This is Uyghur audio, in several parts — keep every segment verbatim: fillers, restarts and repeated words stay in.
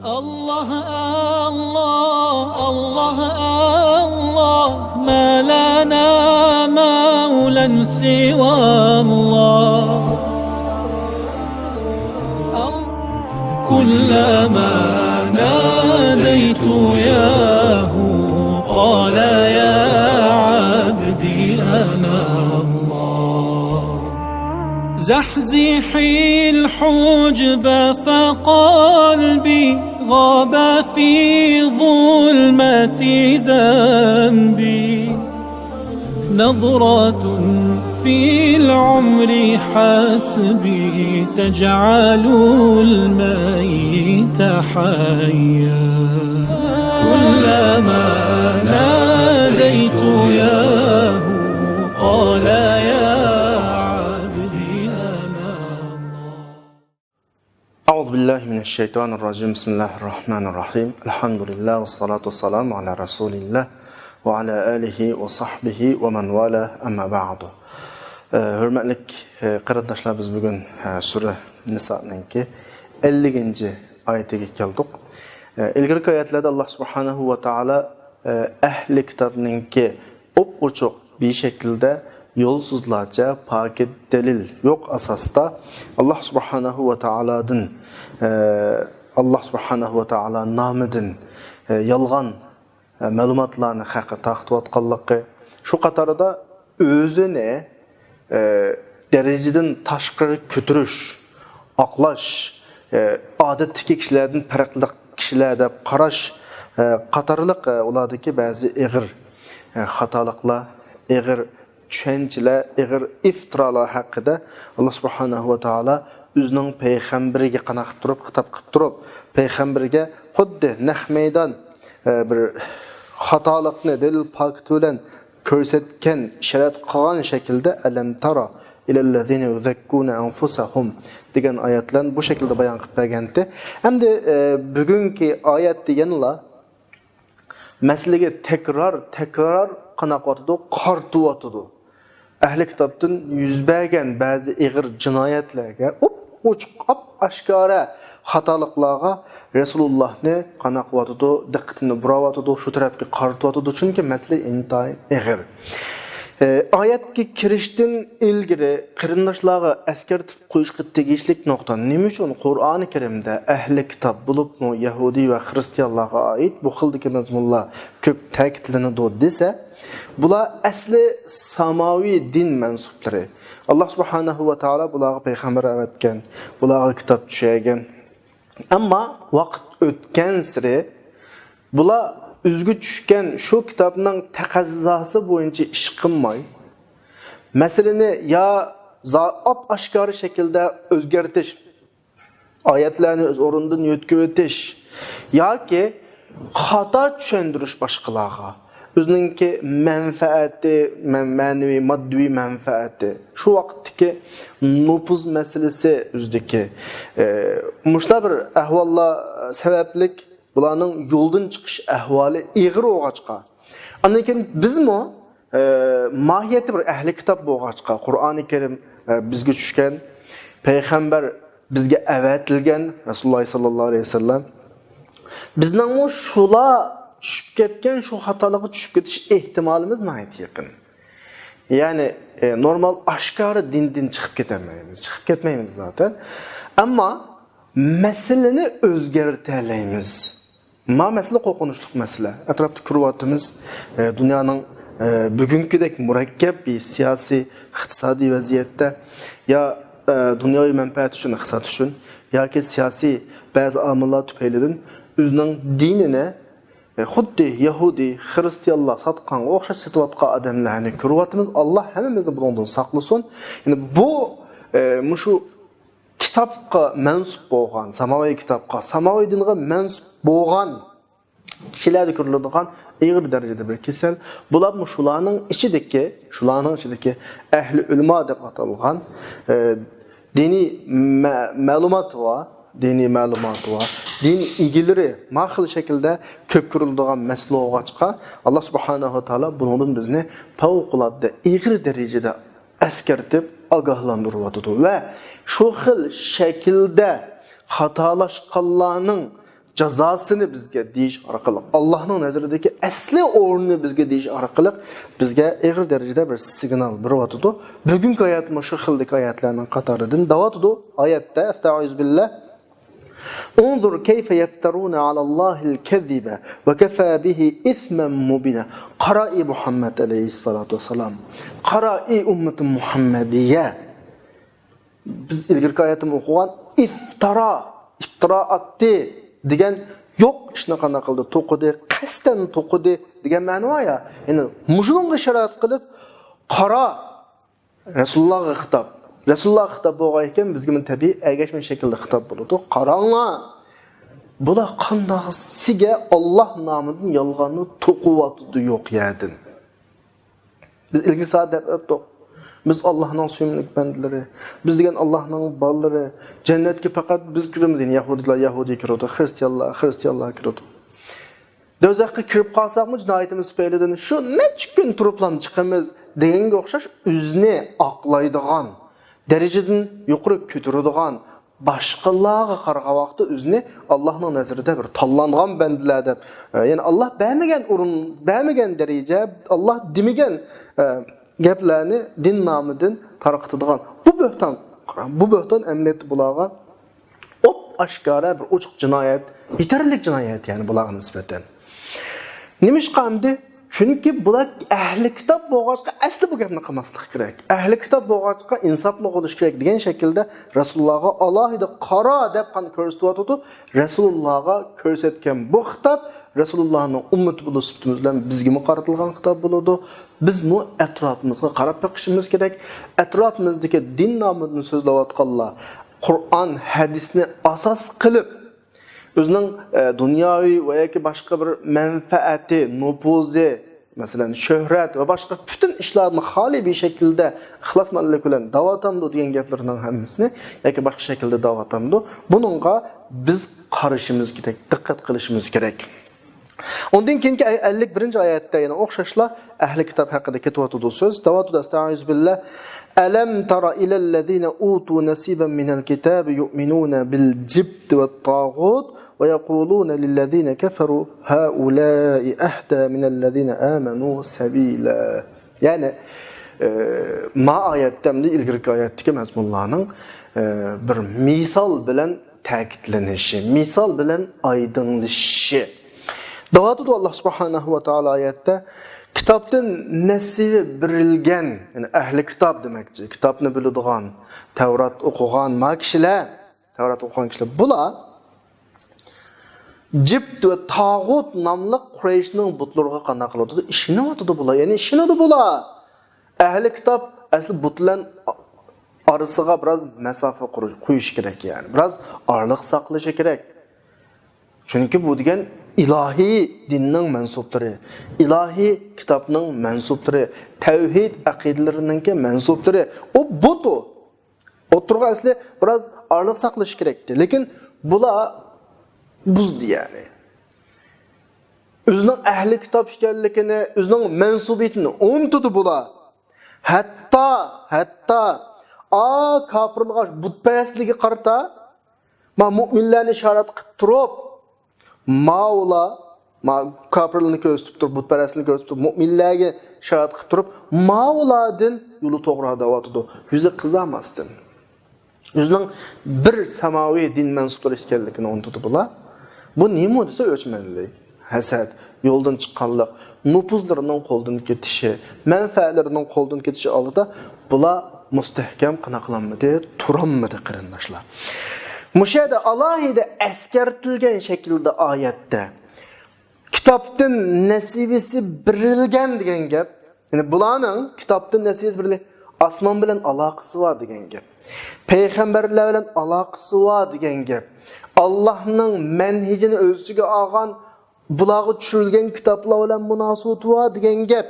الله، الله، الله، الله، ما لنا مولى سوى الله. كلما ناديت ياه قال يا عبدي أنا الله. زحزحي الحجب فقلبي غاب في ظلمة ذنبي. نظرة في العمر حسبي تجعل الميت حيا. كلما ناديت ياه قال يا عبدي أنا الله. أعوذ بالله من الشيطان الرجيم. بسم الله الرحمن الرحيم. الحمد لله والصلاة والسلام على رسول الله وعلى آله وصحبه ومن والاه. أما بعد. ھۆرمەتلىك قېرىنداشلار، بىز بۈگۈن سۈرە نىسانىڭكى ئەللىكىنچى ئايىتىگە كەلدۇق. ئىلگىرىكى ئايەتلەردە ئاللاھ سۇبھانەھۇ ۋە تائالا ئەھلى كىتابنىڭكى ئوپئوچۇق بىر شەكىلدە يولسىزلارچە پاكىت دەلىل يوق ئاساستا ئاللاھ سۇبھانەھۇ ۋە تائالادىن، ئە، ئاللاھ سۇبھانەھۇ ۋە تائالا نامىدىن، ئە، يالغان، ئە، مەلۇماتلارنى خەققە تارقىتىۋاتقانلىقى، شۇ قاتاردا ئۆزىنى، ئە، دەرىجىدىن تاشقىرى كۆتۈرۈش، ئاقلاش، ئە، ئادەتتىكى كىشىلەردىن پەرقلىق كىشىلەر دەپ قاراش، ئە، قاتارلىق، ئە، ئۇلاردىكى بەزى ئېغىر، ئە، خاتالىقلار، ئېغىر چۈشەنچىلەر، ئېغىر ئىفتىرالار ھەققىدە ئاللاھ سۇبھانەھۇ ۋە تائالا ئۆزىنىڭ پەيغەمبىرىگە قانداق قىلىپ تۇرۇپ، خىتاب قىلىپ تۇرۇپ، پەيغەمبىرگە خۇددى نەق مەيدان، ئە، بىر خاتالىقنى دەلىل پاكىتى بىلەن كۆرسەتكەن، ئىشارەت قىلغان شەكىلدە، «ئەلەم تارا ئىلەللەزىنە يۇزەككۇنە ئەنفۇسەھۇم» دېگەن ئايەت بىلەن بۇ شەكىلدە بايان قىلىپ بەرگەنتى. ئەمدى، ئە، بۈگۈنكى ئايەتتە يەنىلا مەسىلىگە تەكرار، تەكرار قانداق قىلىۋاتىدۇ؟ قارىتىۋاتىدۇ. ئەھلى كىتابتىن يۈز بەرگەن بەزى ئېغىر جىنايەتلەرگە، ئوپئوچۇق، ئاپئاشكارا خاتالىقلارغا رەسۇلۇللاھنى قانداق قىلىۋاتىدۇ؟ دىققىتىنى بۇراۋاتىدۇ، شۇ تەرەپكە قارىتىۋاتىدۇ، چۈنكى مەسىلە ئىنتايىن ئېغىر. ئە، ئايەتكە كىرىشتىن ئىلگىرى قېرىنداشلارغا ئەسكەرتىپ قويۇشقا تېگىشلىك نۇقتا، نېمە ئۈچۈن قۇرئانى كەرىمدە ئەھلى كىتاب بولۇپمۇ يەھۇدىي ۋە خىرىستىيانلارغا ئائىت بۇ خىلدىكى مەزمۇنلار كۆپ تەكىتلىنىدۇ دېسە، بۇلار ئەسلى ساماۋى دىن مەنسۇپلىرى. ئاللاھ سۇبھانەھۇ ۋە تائالا بۇلارغا پەيغەمبەر ئەۋەتكەن، بۇلارغا كىتاب چۈشۈرگەن. ئەمما ۋاقىت ئۆتكەنسېرى بۇلار ئۆزىگە چۈشكەن شۇ كىتابنىڭ تەقەززاسى بويىچە ئىش قىلماي، مەسىلىنى يا زا-، ئاپئاشكارا شەكىلدە ئۆزگەرتىش، ئايەتلەرنى ئۆز ئورنىدىن يۆتكىۋېتىش ياكى خاتا چۈشەندۈرۈش باشقىلارغا، ئۆزىنىڭكى مەنپەئەتى، مە-، مەنىۋى، ماددىي مەنپەئەتى، شۇ ۋاقىتتىكى نوپۇز مەسىلىسى ئۆزىدىكى، ئە، مۇشۇنداق بىر ئەھۋاللار سەۋەبلىك بۇلارنىڭ يولدىن چىقىش ئەھۋالى ئېغىر بولغاچقا، ئاندىن كېيىن بىزمۇ، ئە، ماھىيەتتە بىر ئەھلى كىتاب بولغاچقا، قۇرئانى كەرىم، ئە، بىزگە چۈشكەن، پەيغەمبەر بىزگە ئەۋەتىلگەن، رەسۇلۇللاھ ساللاللاھۇ ئەلەيھى ۋەسەللەم، بىزنىڭمۇ شۇلار چۈشۈپ كەتكەن شۇ خاتالىققا چۈشۈپ كېتىش ئېھتىمالىمىز ناھايىتى يېقىن. يەنى، ئە، نورمال ئاشكارا دىندىن چىقىپ كېتەلمەيمىز، چىقىپ كەتمەيمىز زاتەن. ئەمما مەسىلىنى ئۆزگەرتەلەيمىز. ما مەسىلە قورقۇنچلۇق مەسىلە. ئەتراپتا كۆرۈۋاتىمىز، ئە، دۇنيانىڭ، ئە، بۈگۈنكىدەك مۇرەككەپ بىر سىياسىي، ئىقتىسادىي ۋەزىيەتتە يا، ئە، دۇنياۋى مەنپەئەت ئۈچۈن، ئىقتىساد ئۈچۈن ياكى سىياسىي بەزى ئامىللار تۈپەيلىدىن ئۆزىنىڭ دىنىنى، ئە، خۇددى يەھۇدىي، خىرىستىيانلار ساتقانغا ئوخشاش سېتىۋاتقان ئادەملەرنى كۆرۈۋاتىمىز. ئاللاھ ھەممىمىزنى بۇنىڭدىن ساقلىسۇن. يەنى بۇ، ئە، مۇشۇ كىتابقا مەنسۇپ بولغان، ساماۋىي كىتابقا، ساماۋىي دىنغا مەنسۇپ بولغان كىشىلەردە كۆرۈلىدىغان ئېغىر دەرىجىدە بىر كېسەل. بۇلارمۇ شۇلارنىڭ ئىچىدىكى، شۇلارنىڭ ئىچىدىكى ئەھلى ئۆلىما دەپ ئاتالغان، ئە، دىنىي مە-، مەلۇماتى بار، دىنىي مەلۇماتى بار، دىن ئىگىلىرى ما خىل شەكىلدە كۆپ كۆرۈلىدىغان مەسىلە بولغاچقا، ئاللاھ سۇبھانەھۇ ۋە تائالا بۇنىڭدىن بىزنى پەۋقۇلئاددە ئېغىر دەرىجىدە ئەسكەرتىپ ئاگاھلاندۇرۇۋاتىدۇ ۋە شۇ خىل شەكىلدە خاتالاشقانلارنىڭ جازاسىنى بىزگە دېيىش ئارقىلىق، ئاللاھنىڭ نەزىرىدىكى ئەسلى ئورنىنى بىزگە دېيىش ئارقىلىق بىزگە ئېغىر دەرىجىدە بىر سىگنال بېرىۋاتىدۇ. بۈگۈنكى ئايەتمۇ شۇ خىلدىكى ئايەتلەرنىڭ قاتارىدىن دەۋاتىدۇ. ئايەتتە، ئەستەئىزۇبىللا، انظر كيف يفترون على الله الكذب وكفى به إثما مبينا. قارا ئى مۇھەممەد ئەلەيھىسسالاتۇ ۋەسسالام. قارا ئى ئۈممىتى مۇھەممەدىيە. بىز ئىلگىرىكى ئايەتتىمۇ ئوقۇغان ئىفتارا، ئىفتارا ئاتتى دېگەن يوق ئىشنى قانداق قىلدى؟ توقۇدى، قەستەن توقۇدى دېگەن مەنە بار يا. يەنى مۇشۇنىڭغا ئىشارە قىلىپ، قارا، رەسۇلۇللاغا خىتاب. رەسۇلۇللاغا خىتاب بولغان ئىكەن، بىزگىمۇ تەبىئىي ئەگەشمە شەكىلدە خىتاب بولىدۇ. قاراڭلار، بۇلار قانداقسىگە ئاللا نامىدىن يالغاننى توقۇۋاتىدۇ يوق يەردىن. بىز ئىلگىرى سائەت دەپ ئۆتتۇق. بىز ئاللاھنىڭ سۆيۈملۈك بەندىلىرى. بىز دېگەن ئاللاھنىڭ بالىلىرى. جەننەتكە پەقەت بىز كىرىمىز. يەنى يەھۇدىيلار يەھۇدىي كىرىدۇ، خرىستىيانلار، خرىستىيانلار كىرىدۇ. دوزاخقا كىرىپ قالساقمۇ جىنايىتىمىز تۈپەيلىدىن شۇ نەچچە كۈن تۇرۇپلام چىقىمىز دېگەنگە ئوخشاش ئۆزىنى ئاقلايدىغان دەرىجىدىن يۇقىرى كۆتۈرىدىغان، باشقىلارغا قارىغان ۋاقىتتا ئۆزىنى ئاللاھنىڭ نەزىرىدە بىر تاللانغان بەندىلەر دەپ، يەنى ئاللاھ بەرمىگەن ئورۇن، بەرمىگەن دەرىجە، ئاللاھ دېمىگەن، ئە، گەپلەرنى دىن نامىدىن تارقىتىدىغان بۇ بۆھتان، بۇ بۆھتان ئەمەلىيەتتە بۇلارغا ئوپ-ئاشكارا بىر ئوچۇق جىنايەت، يېتەرلىك جىنايەت، يەنى بۇلارغا نىسبەتەن. نېمىشقا ئەمدى؟ چۈنكى بۇلار ئەھلى كىتاب بولغاچقا، ئەسلى بۇ گەپنى قىلماسلىق كېرەك. ئەھلى كىتاب بولغاچقا، ئىنساپلىق بولۇش كېرەك دېگەن شەكىلدە رەسۇلۇللاغا ئالاھىدە قارا دەپ قانداق كۆرسىتىۋاتىدۇ. رەسۇلۇللاغا كۆرسەتكەن بۇ خىتاب رەسۇلۇللانىڭ ئۈممىتى بولۇش سۈپىتىمىز بىلەن بىزگىمۇ قارىتىلغان خىتاب بولىدۇ. بىزمۇ ئەتراپىمىزغا قاراپ بېقىشىمىز كېرەك. ئەتراپىمىزدىكى دىن نامىدىن سۆزلەۋاتقانلار، قۇرئان، ھەدىسنى ئاساس قىلىپ، ئۆزىنىڭ، ئە، دۇنياۋى ۋە ياكى باشقا بىر مەنپەئەتى، نوپۇزى، مەسىلەن، شۆھرەت ۋە باشقا پۈتۈن ئىشلاردىن خالىي بىر شەكىلدە ئىخلاسمەنلىك بىلەن دەۋاتامدۇ دېگەن گەپلىرىنىڭ ھەممىسىنى ياكى باشقا شەكىلدە دەۋاتامدۇ، بۇنىڭغا بىز قارىشىمىز كېرەك، دىققەت قىلىشىمىز كېرەك. ئۇندىن كېيىنكى ئەللىك بىرىنچى ئايەتتە يەنە ئوخشاشلا ئەھلى كىتاب ھەققىدە كېتىۋاتىدۇ سۆز. دەۋاتىدۇ، ئەستەئىزۇبىللا، ألم تر إلى الذين أوتوا نصيبا من الكتاب يؤمنون بالجبت والطاغوت ويقولون للذين كفروا هؤلاء أهدى من الذين آمنوا سبيلا. يەنى، ئە، ما ئايەتتە ھەمدە ئىلگىرىكى ئايەتتىكى مەزمۇنلارنىڭ، ئە، بىر مىسال بىلەن تەكىتلىنىشى، مىسال بىلەن ئايدىڭلىشىشى. دەۋاتىدۇ ئاللا سۇبھانەھۇ ۋە تائالا ئايەتتە، كىتابتىن نەسىۋى بېرىلگەن، يەنى ئەھلى كىتاب دېمەكچى، كىتابنى بىلىدىغان، تەۋرات ئوقۇغان ما كىشىلەر، تەۋرات ئوقۇغان كىشىلەر، بۇلار جىبت ۋە تاغۇت ناملىق قۇرەيشنىڭ بۇتلىرىغا قانداق قىلىۋاتىدۇ؟ ئىشىنىۋاتىدۇ بۇلار، يەنى ئىشىنىدۇ بۇلار. ئەھلى كىتاب ئەسلى بۇت بىلەن ئارىسىغا بىراز مەسافە قۇرۇش، قويۇش كېرەك، يەنى بىراز ئارىلىق ساقلىشى كېرەك. چۈنكى بۇ دېگەن ئىلاھىي دىننىڭ مەنسۇپلىرى، ئىلاھىي كىتابنىڭ مەنسۇپلىرى، تەۋھىد ئەقىدىلىرىنىڭكى مەنسۇپلىرى. ئۇ بۇت ئۇ. ئوتتۇرىغا ئەسلى بىراز ئارىلىق ساقلىشى كېرەكتى. لېكىن بۇلار بۇزدى، يەنى. ئۆزىنىڭ ئەھلى كىتاب ئىكەنلىكىنى، ئۆزىنىڭ مەنسۇبىيىتىنى ئۇنتۇدى بۇلار. ھەتتا، ھەتتا، ئا، كاپىرلارغا، بۇتپەرەسلىككە قارىتا، ما مۇئمىنلەرنى ئىشارەت قىلىپ تۇرۇپ، ماۋۇلار، ما كاپىرلارنى كۆرسىتىپ تۇرۇپ، بۇتپەرەسلەرنى كۆرسىتىپ تۇرۇپ، مۇئمىنلەرگە ئىشارەت قىلىپ تۇرۇپ، ماۋۇلاردىن يولى توغرا دەۋاتىدۇ. يۈزى قىزارماستىن. ئۆزىنىڭ بىر ساماۋىي دىن مەنسۇپلىرى ئىكەنلىكىنى ئۇنتۇدى بۇلار. بۇ نېمە دېسە ئۆچمەنلىك، ھەسەت، يولدىن چىققانلىق، نوپۇزلىرىنىڭ قولدىن كېتىشى، مەنپەئەتلىرىنىڭ قولدىن كېتىشى ئالدىدا بۇلار مۇستەھكەم قانداق قىلالمىدى، تۇرالمىدى، قېرىنداشلار. مۇشۇ يەردە ئالاھىدە ئەسكەرتىلگەن شەكىلدە ئايەتتە كىتابتىن نەسىۋىسى بېرىلگەن دېگەن گەپ. يەنى بۇلارنىڭ كىتابتىن نەسىۋىسى بېرىلگەن، ئاسمان بىلەن ئالاقىسى بار دېگەن گەپ. پەيغەمبەرلەر بىلەن ئالاقىسى بار دېگەن گەپ. ئاللاھنىڭ مەنھىجىنى ئۆز ئىچىگە ئالغان، بۇلارغا چۈشۈرۈلگەن كىتابلار بىلەن مۇناسىۋىتى بار دېگەن گەپ.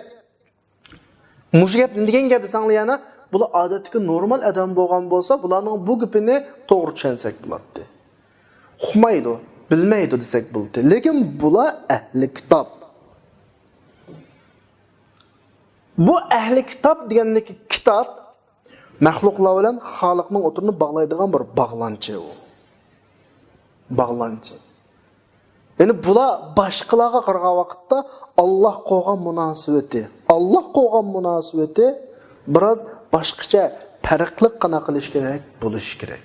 مۇشۇ گەپ نېمە دېگەن گەپ دېسەڭلار يەنە، بۇلار ئادەتتىكى نورمال ئادەم بولغان بولسا، بۇلارنىڭ بۇ گېپىنى توغرا چۈشەنسەك بولاتتى. ئۇقمايدۇ، بىلمەيدۇ دېسەك بولاتتى. لېكىن بۇلار ئەھلى كىتاب. بۇ ئەھلى كىتاب دېگەندىكى كىتاب مەخلۇقلار بىلەن خالىقنىڭ ئوتتۇرىنى باغلايدىغان بىر باغلانچى ئۇ. باغلانچى. يەنى بۇلار باشقىلارغا قارىغان ۋاقىتتا ئاللاھقا بولغان مۇناسىۋىتى، ئاللاھقا بولغان مۇناسىۋىتى بىراز باشقىچە، پەرقلىق قانداق قىلىش كېرەك؟ بولۇش كېرەك.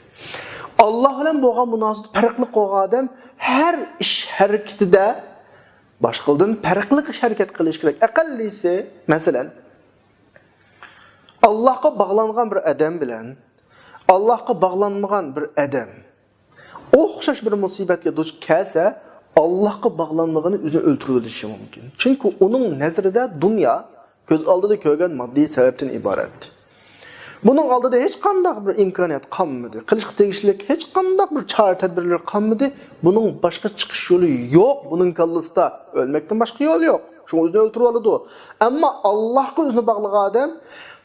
ئاللاھ بىلەن بولغان مۇناسىۋىتى پەرقلىق بولغان ئادەم ھەر ئىش ھەرىكىتىدە باشقىلاردىن پەرقلىق ئىش ھەرىكەت قىلىش كېرەك. ئەقەللىسى، مەسىلەن، ئاللاھقا باغلانغان بىر ئادەم بىلەن ئاللاھقا باغلانمىغان بىر ئادەم ئوخشاش بىر مۇسىبەتكە دۇچ كەلسە، ئاللاھقا باغلانمىغىنى ئۆزىنى ئۆلتۈرۈۋېلىشى مۇمكىن. چۈنكى ئۇنىڭ نەزىرىدە دۇنيا كۆز ئالدىدا كۆرگەن ماددىي سەۋەبتىن ئىبارەت. بۇنىڭ ئالدىدا ھېچقانداق بىر ئىمكانىيەت قالمىدى. قىلىشقا تېگىشلىك ھېچقانداق بىر چارە-تەدبىرلىرى قالمىدى. بۇنىڭ باشقا چىقىش يولى يوق. بۇنىڭ كاللىسىدا ئۆلمەكتىن باشقا يول يوق. شۇڭا ئۆزىنى ئۆلتۈرۈۋالىدۇ. ئەمما ئاللاھقا ئۆزىنى باغلىغان ئادەم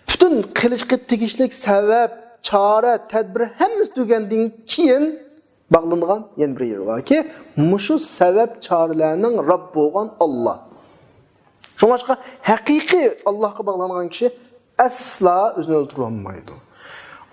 پۈتۈن قىلىشقا تېگىشلىك سەۋەب، چارە، تەدبىر ھەممىسى تۈگەندىن كېيىن باغلىنىدىغان يەنە بىر يېرى باركى، مۇشۇ سەۋەب چارىلەرنىڭ رەب بولغان ئاللاھ. شۇڭلاشقا ھەقىقىي ئاللاھقا باغلانغان كىشى ئەسلا ئۆزىنى ئۆلتۈرۈۋالمايدۇ.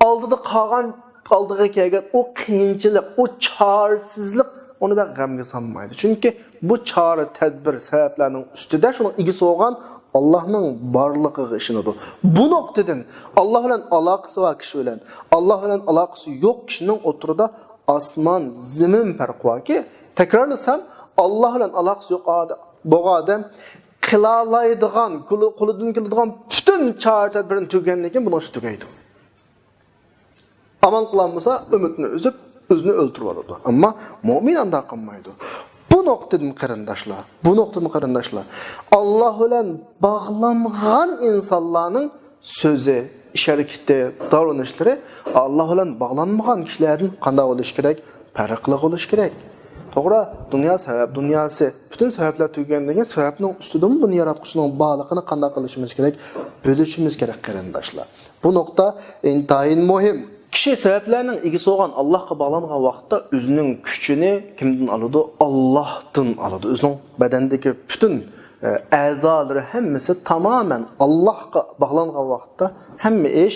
ئالدىدا قالغان، ئالدىغا كەلگەن ئۇ قىيىنچىلىق، ئۇ چارىسىزلىق ئۇنى بەك غەمگە سالمايدۇ. چۈنكى بۇ چارە، تەدبىر، سەۋەبلەرنىڭ ئۈستىدە شۇنىڭ ئىگىسى بولغان ئاللاھنىڭ بارلىقىغا ئىشىنىدۇ. بۇ نۇقتىدىن ئاللاھ بىلەن ئالاقىسى بار كىشى بىلەن ئاللاھ بىلەن ئالاقىسى يوق كىشىنىڭ ئوتتۇرىدا ئاسمان زېمىن پەرقى باركى، تەكرارلىسام، ئاللاھ بىلەن ئالاقىسى يوق ئاد-، بولغان ئادەم قىلالايدىغان، قولى-، قولىدىن كېلىدىغان پۈتۈن چارە-تەدبىرىنى تۈگەندىن كېيىن بۇنىڭ ئىشى تۈگەيدۇ. ئامال قىلالمىسا، ئۈمىدىنى ئۈزۈپ، ئۆزىنى ئۆلتۈرۈۋالىدۇ. ئەمما مۆمىن ئانداق قىلمايدۇ. بۇ نۇقتىدىن قېرىنداشلار، بۇ نۇقتىدىن قېرىنداشلار، ئاللاھ بىلەن باغلانغان ئىنسانلارنىڭ سۆزى، ئىش ھەرىكىتى، داۋرىنىشلىرى ئاللاھ بىلەن باغلانمىغان كىشىلەردىن قانداق بولۇشى كېرەك؟ پەرقلىق بولۇشى كېرەك. توغرا، دۇنيا سەۋەب دۇنياسى. پۈتۈن سەۋەبلەر تۈگىگەندىن كېيىن سەۋەبنىڭ ئۈستىدىمۇ بۇنى ياراتقۇچىنىڭ بارلىقىنى قانداق قىلىشىمىز كېرەك؟ بىلىشىمىز كېرەك، قېرىنداشلار. بۇ نۇقتا ئىنتايىن مۇھىم. كىشى سەۋەبلەرنىڭ ئىگىسى بولغان ئاللاھقا باغلانغان ۋاقىتتا ئۆزىنىڭ كۈچىنى كىمدىن ئالىدۇ؟ ئاللاھتىن ئالىدۇ. ئۆزىنىڭ بەدەندىكى پۈتۈن، ئە، ئەزالىرى ھەممىسى تامامەن ئاللاھقا باغلانغان ۋاقىتتا ھەممە ئىش،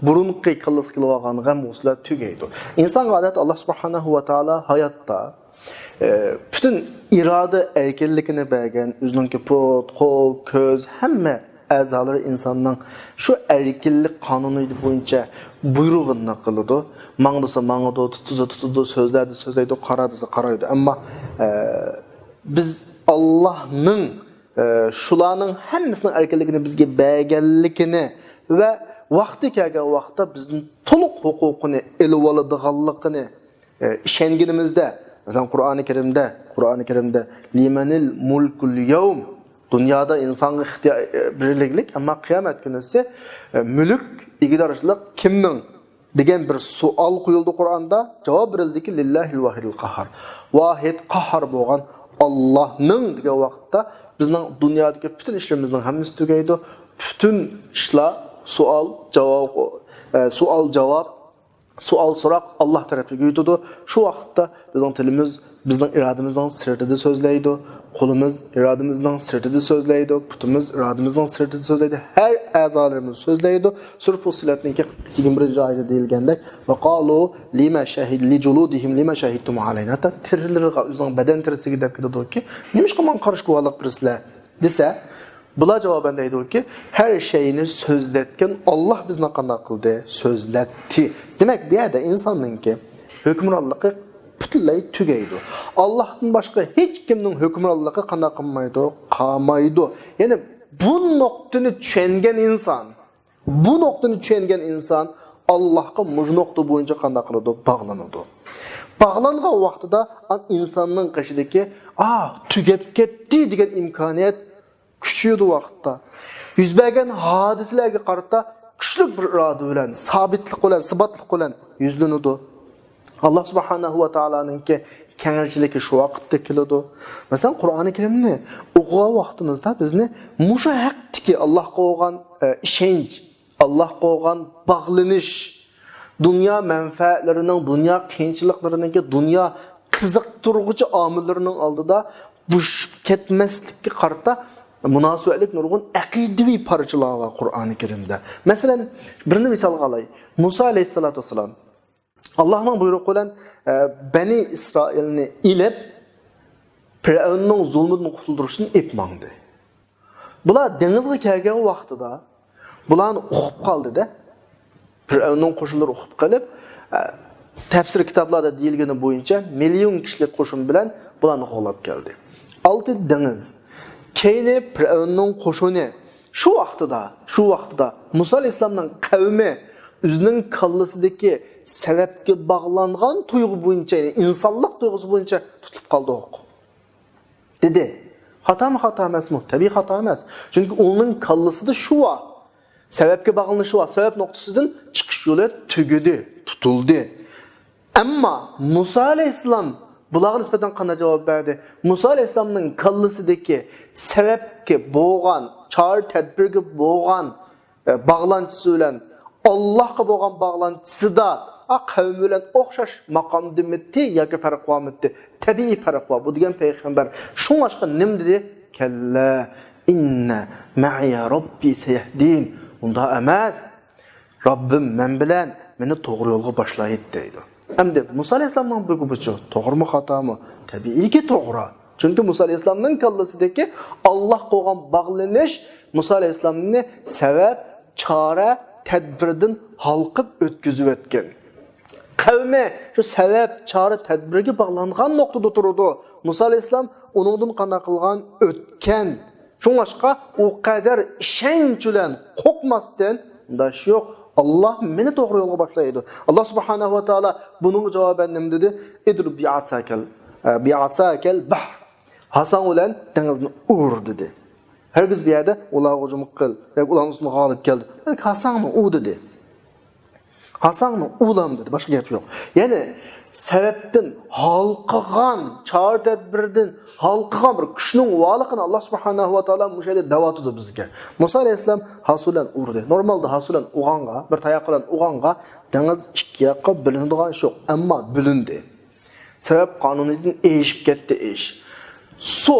بۇرۇنقى كاللىسىغا كېلىۋالغان غەم-غۇسسىلەر تۈگەيدۇ. ئىنسانغا ئادەتتە ئاللاھ سۇبھانەھۇ ۋە تائالا ھاياتتا ئە، پۈتۈن ئىرادە ئەركىنلىكىنى بەرگەن، ئۆزىنىڭكى پۇت، قول، كۆز، ھەممە ئەزالىرى ئىنساننىڭ شۇ ئەركىنلىك قانۇنى بويىچە بۇيرۇغىنىنى قىلىدۇ. ماڭ دېسە ماڭىدۇ، تۇت دېسە تۇتىدۇ، سۆزلە دېسە سۆزلەيدۇ، قارا دېسە قارايدۇ. ئەمما، ئە، بىز ئاللاھنىڭ، ئە، شۇلارنىڭ ھەممىسىنىڭ ئەركىنلىكىنى بىزگە بەرگەنلىكىنى ۋە ۋاقتى كەلگەن ۋاقىتتا بىزدىن تولۇق ھوقۇقىنى ئېلىۋالىدىغانلىقىنى ئە، ئىشەنگىنىمىزدە، مەسىلەن، قۇرئانى كەرىمدە، قۇرئانى كەرىمدە، لىمەنىل مۇلكۇل يەۋم، دۇنيادا ئىنسانغا ئىختىيار، ئە، بېرىلگىلىك، ئەمما قىيامەت كۈنىسى، ئە، مۈلۈك، ئىگىدارچىلىق كىمنىڭ؟ دېگەن بىر سوئال قويۇلدى قۇرئاندا، جاۋاب بېرىلدىكى، لىللاھىل ۋاھىدىل قاھھار، ۋاھىد قاھھار بولغان ئاللاھنىڭ دېگەن ۋاقىتتا، بىزنىڭ دۇنيادىكى پۈتۈن ئىشلىرىمىزنىڭ ھەممىسى تۈگەيدۇ، پۈتۈن ئىشلار سوئال، جاۋاب، ئە، سوئال، جاۋاب، سوئال سوراق ئاللاھ تەرەپلىك يۈرۈتىدۇ. شۇ ۋاقىتتا بىزنىڭ تىلىمىز بىزنىڭ ئىرادىمىزنىڭ سىرتىدا سۆزلەيدۇ. قولىمىز ئىرادىمىزنىڭ سىرتىدا سۆزلەيدۇ. پۇتىمىز ئىرادىمىزنىڭ سىرتىدا سۆزلەيدۇ. ھەر ئەزالىرىمىز سۆزلەيدۇ. سۈرە فۇسسىلەتنىڭكى يىگىرمە بىرىنچى ئايىتىدە دېيىلگەندەك، ۋەقالۇ لىمە شەھىد، لىجۇلۇدىھىم لىمە شەھىدتۇم ئەلەينا. ھەتتا تىرىلىرىغا، ئۆزىنىڭ بەدەن تىرىسىگە دەپ كېلىدۇكى، نېمىشقا ماڭا قارشى گۇۋاھلىق بېرىسىلەر؟ دېسە، بۇلار جاۋابەن دەيدۇكى، ھەر شەينى سۆزلەتكەن ئاللاھ بىزنى قانداق قىلدى؟ سۆزلەتتى. دېمەك، بۇ يەردە ئىنساننىڭكى ھۆكۈمرانلىقى پۈتۈنلەي تۈگەيدۇ. ئاللاھتىن باشقا ھېچ كىمنىڭ ھۆكۈمرانلىقى قانداق قىلمايدۇ؟ قالمايدۇ. يەنى بۇ نۇقتىنى چۈشەنگەن ئىنسان، بۇ نۇقتىنى چۈشەنگەن ئىنسان ئاللاھقا مۇشۇ نۇقتا بويىچە قانداق قىلىدۇ؟ باغلىنىدۇ. باغلانغان ۋاقتىدا ئىنساننىڭ قېشىدىكى، ئا، تۈگەپ كەتتى دېگەن ئىمكانىيەت كۈچىيىدۇ ۋاقىتتا. يۈز بەرگەن ھادىسىلەرگە قارىتا كۈچلۈك بىر ئىرادە بىلەن، سابىتلىق بىلەن، سىباتلىق بىلەن يۈزلىنىدۇ. ئاللاھ سۇبھانەھۇ ۋە تائالانىڭكى كەڭرىچىلىكى شۇ ۋاقىتتا كېلىدۇ. مەسىلەن، قۇرئانى كەرىمنى ئوقۇغان ۋاقتىمىزدا بىزنى مۇشۇ ھەقتىكى ئاللاھقا بولغان، ئە، ئىشەنچ، ئاللاھقا بولغان باغلىنىش، دۇنيا مەنپەئەتلىرىنىڭ، دۇنيا قىيىنچىلىقلىرىنىڭكى، دۇنيا قىزىقتۇرغۇچى ئامىللىرىنىڭ ئالدىدا بوشىشىپ كەتمەسلىككە قارىتا مۇناسىۋەتلىك نۇرغۇن ئەقىدىۋى پارچىلار بار قۇرئانى كەرىمدە. مەسىلەن، بىرنى مىسالغا ئالاي. مۇسا ئەلەيھىسسالاتۇ ۋەسسالام ئاللاھنىڭ بۇيرۇقى بىلەن، ئە، بەنى ئىسرائىلنى ئېلىپ، پىرئەۋننىڭ زۇلمىدىن قۇتۇلدۇرۇشتىن ئېلىپ ماڭدى. بۇلار دېڭىزغا كەلگەن ۋاقتىدا بۇلارنى ئۇقۇپ قالدى-دە. پىرئەۋننىڭ قوشۇنلىرى ئۇقۇپ قېلىپ، ئە، تەپسىر كىتابلاردا دېيىلگىنى بويىچە مىليون كىشىلىك قوشۇن بىلەن بۇلارنى قوغلاپ كەلدى. ئالتىدە دېڭىز. كەينى پىرئەۋننىڭ قوشۇنى شۇ ۋاقتىدا، شۇ ۋاقتىدا مۇسا ئەلەيھىسسالامنىڭ قەۋمى ئۆزىنىڭ كاللىسىدىكى سەۋەبكە باغلانغان تۇيغۇ بويىچە، يەنى ئىنسانلىق تۇيغۇسى بويىچە تۇتۇپ قالدۇق. دېدى. خاتامۇ خاتا ئەمەسمۇ؟ تەبىئىي خاتا ئەمەس. چۈنكى ئۇنىڭ كاللىسىدا شۇ بار. سەۋەبكە باغلىنىشى بار. سەۋەب نۇقتىسىدىن چىقىش يولى تۈگىدى، تۇتۇلدى. ئەمما مۇسا ئەلەيھىسسالام بۇلارغا نىسبەتەن قانداق جاۋاب بەردى؟ مۇسا ئەلەيھىسسالامنىڭ كاللىسىدىكى سەۋەبكە بولغان، چارە تەدبىرگە بولغان ئە، باغلانچىسى بىلەن، ئاللاھقا بولغان باغلانچىسىدا، ئا، قەۋمى بىلەن ئوخشاش ماقامدىمىتى ياكى پەرق بارمىتى؟ تەبىئىي پەرق بار. بۇ دېگەن پەيغەمبەر. شۇڭلاشقا نېمە دېدى؟ كەللا، ئىننە مەئىيە راببى سەيەھدىن. ئۇنداق ئەمەس. راببىم مەن بىلەن مېنى توغرا يولغا باشلايدۇ دەيدۇ. ئەمدى مۇسا ئەلەيھىسسالامنىڭ بۇ گېپىچۇ توغرىمۇ خاتامۇ؟ تەبىئىيكى توغرا. چۈنكى مۇسا ئەلەيھىسسالامنىڭ كاللىسىدىكى ئاللاھقا بولغان باغلىنىش مۇسا ئەلەيھىسسالامنى سەۋەب، چارە، تەدبىردىن ھالقىپ ئۆتكۈزۈۋەتكەن. قەۋمى شۇ سەۋەب، چارە، تەدبىرگە باغلانغان نۇقتىدا تۇرىدۇ. مۇسا ئەلەيھىسسالام ئۇنىڭدىن قانداق قىلغان؟ ئۆتكەن. شۇڭلاشقا ئۇ قەدەر ئىشەنچ بىلەن قورقماستىن، ئۇنداق ئىش يوق. ئاللاھ مېنى توغرا يولغا باشلايدۇ. ئاللاھ سۇبھانەھۇ ۋە تائالا بۇنىڭغا جاۋابەن نېمە دېدى؟ ئىدرىب بىئاساكەل، ئە، بىئاساكەل بەھر. ھاساڭ بىلەن دېڭىزنى ئۇر دېدى. ھەرگىز بۇ يەردە ئۇلارغا ھۇجۇم قىل ياكى ئۇلارنىڭ ئۈستىگە غالىب كەل دېدى. بەلكى ھاساڭنى ئۇر دېدى. ھاساڭنى ئۇرلام دېدى، باشقا گەپ يوق. يەنى سەۋەبتىن ھالقىغان، چارە تەدبىردىن ھالقىغان بىر كۈچنىڭ بارلىقىنى ئاللاھ سۇبھانەھۇ ۋە تائالا مۇشۇ يەردە دەۋاتىدۇ بىزگە. مۇسا ئەلەيھىسسالام ھاسا بىلەن ئۇردى. نورمالدا ھاسا بىلەن ئۇرغانغا، بىر تاياق بىلەن ئۇرغانغا دېڭىز ئىككى ياققا بۆلۈنىدىغان ئىش يوق، ئەمما بۆلۈندى. سەۋەب قانۇنىيىتىدىن ئېشىپ كەتتى ئىش. سۇ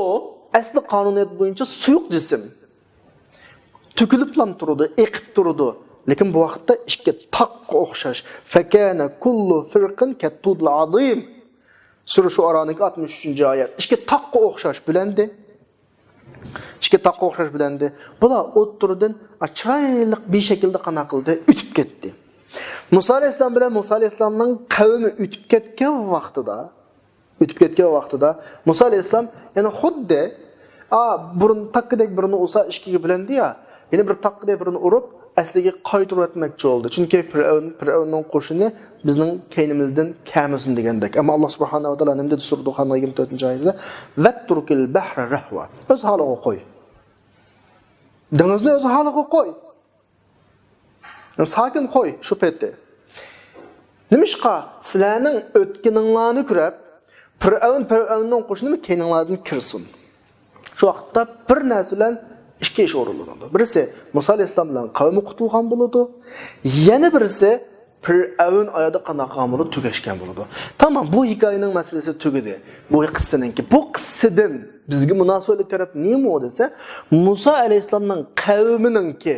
ئەسلى قانۇنىيەت بويىچە سۇيۇق جىسىم. تۆكۈلۈپلا تۇرىدۇ، ئېقىپ تۇرىدۇ. لېكىن بۇ ۋاقىتتا ئىككى تاغقا ئوخشاش. فەكەنە كۇللۇ فىرقىن كەتتۇدىل ئازىم. سۈرە شۇئارانىڭكى ئاتمىش ئۈچىنچى ئايەت. ئىككى تاغقا ئوخشاش بۆلەندى. ئىككى تاغقا ئوخشاش بۆلەندى. بۇلار ئوتتۇرىدىن چىرايلىق بىر شەكىلدە قانداق قىلدى؟ ئۆتۈپ كەتتى. مۇسا ئەلەيھىسسالام بىلەن مۇسا ئەلەيھىسسالامنىڭ قەۋمى ئۆتۈپ كەتكەن ۋاقتىدا، ئۆتۈپ كەتكەن ۋاقتىدا مۇسا ئەلەيھىسسالام يەنە خۇددى، ئا، بۇرۇن تاققىدەك بىرنى ئۇرسا ئىككىگە بۆلەندى يا، يەنە بىر تاققىدەك بىرنى ئۇرۇپ، ئەسلىگە قايتۇرۇۋەتمەكچى بولدى. چۈنكى پىرئەۋن، پىرئەۋننىڭ قوشۇنى بىزنىڭ كەينىمىزدىن كەلمىسۇن دېگەندەك. ئەمما ئاللاھ سۇبھانەھۇ ۋە تائالا نېمە دېدى؟ سۈرە دۇخاننىڭ يىگىرمە تۆتىنچى ئايىتىدە، ۋەترۇكىل بەھرە رەھۋا. ئۆز ھالىغا قوي. دېڭىزنى ئۆز ھالىغا قوي. ساكىن قوي شۇ پېتى. نېمىشقا؟ سىلەرنىڭ ئۆتكىنىڭلارنى كۆرۈپ، پىرئەۋن، پىرئەۋننىڭ قوشۇنى كەينىڭلاردىن كىرسۇن. شۇ ۋاقىتتا بىر نەرسە بىلەن ئىككى ئىش ئورۇنلىنىدۇ. بىرسى، مۇسا ئەلەيھىسسالام بىلەن قەۋمى قۇتۇلغان بولىدۇ. يەنە بىرسى، پىرئەۋن ئايادا قانداق قىلغان بولىدۇ؟ تۈگەشكەن بولىدۇ. تامام، بۇ ھېكايىنىڭ مەسىلىسى تۈگىدى. بۇ قىسسىنىڭكى. بۇ قىسسىدىن بىزگە مۇناسىۋەتلىك تەرەپ نېمە دېسە، مۇسا ئەلەيھىسسالامنىڭ قەۋمىنىڭكى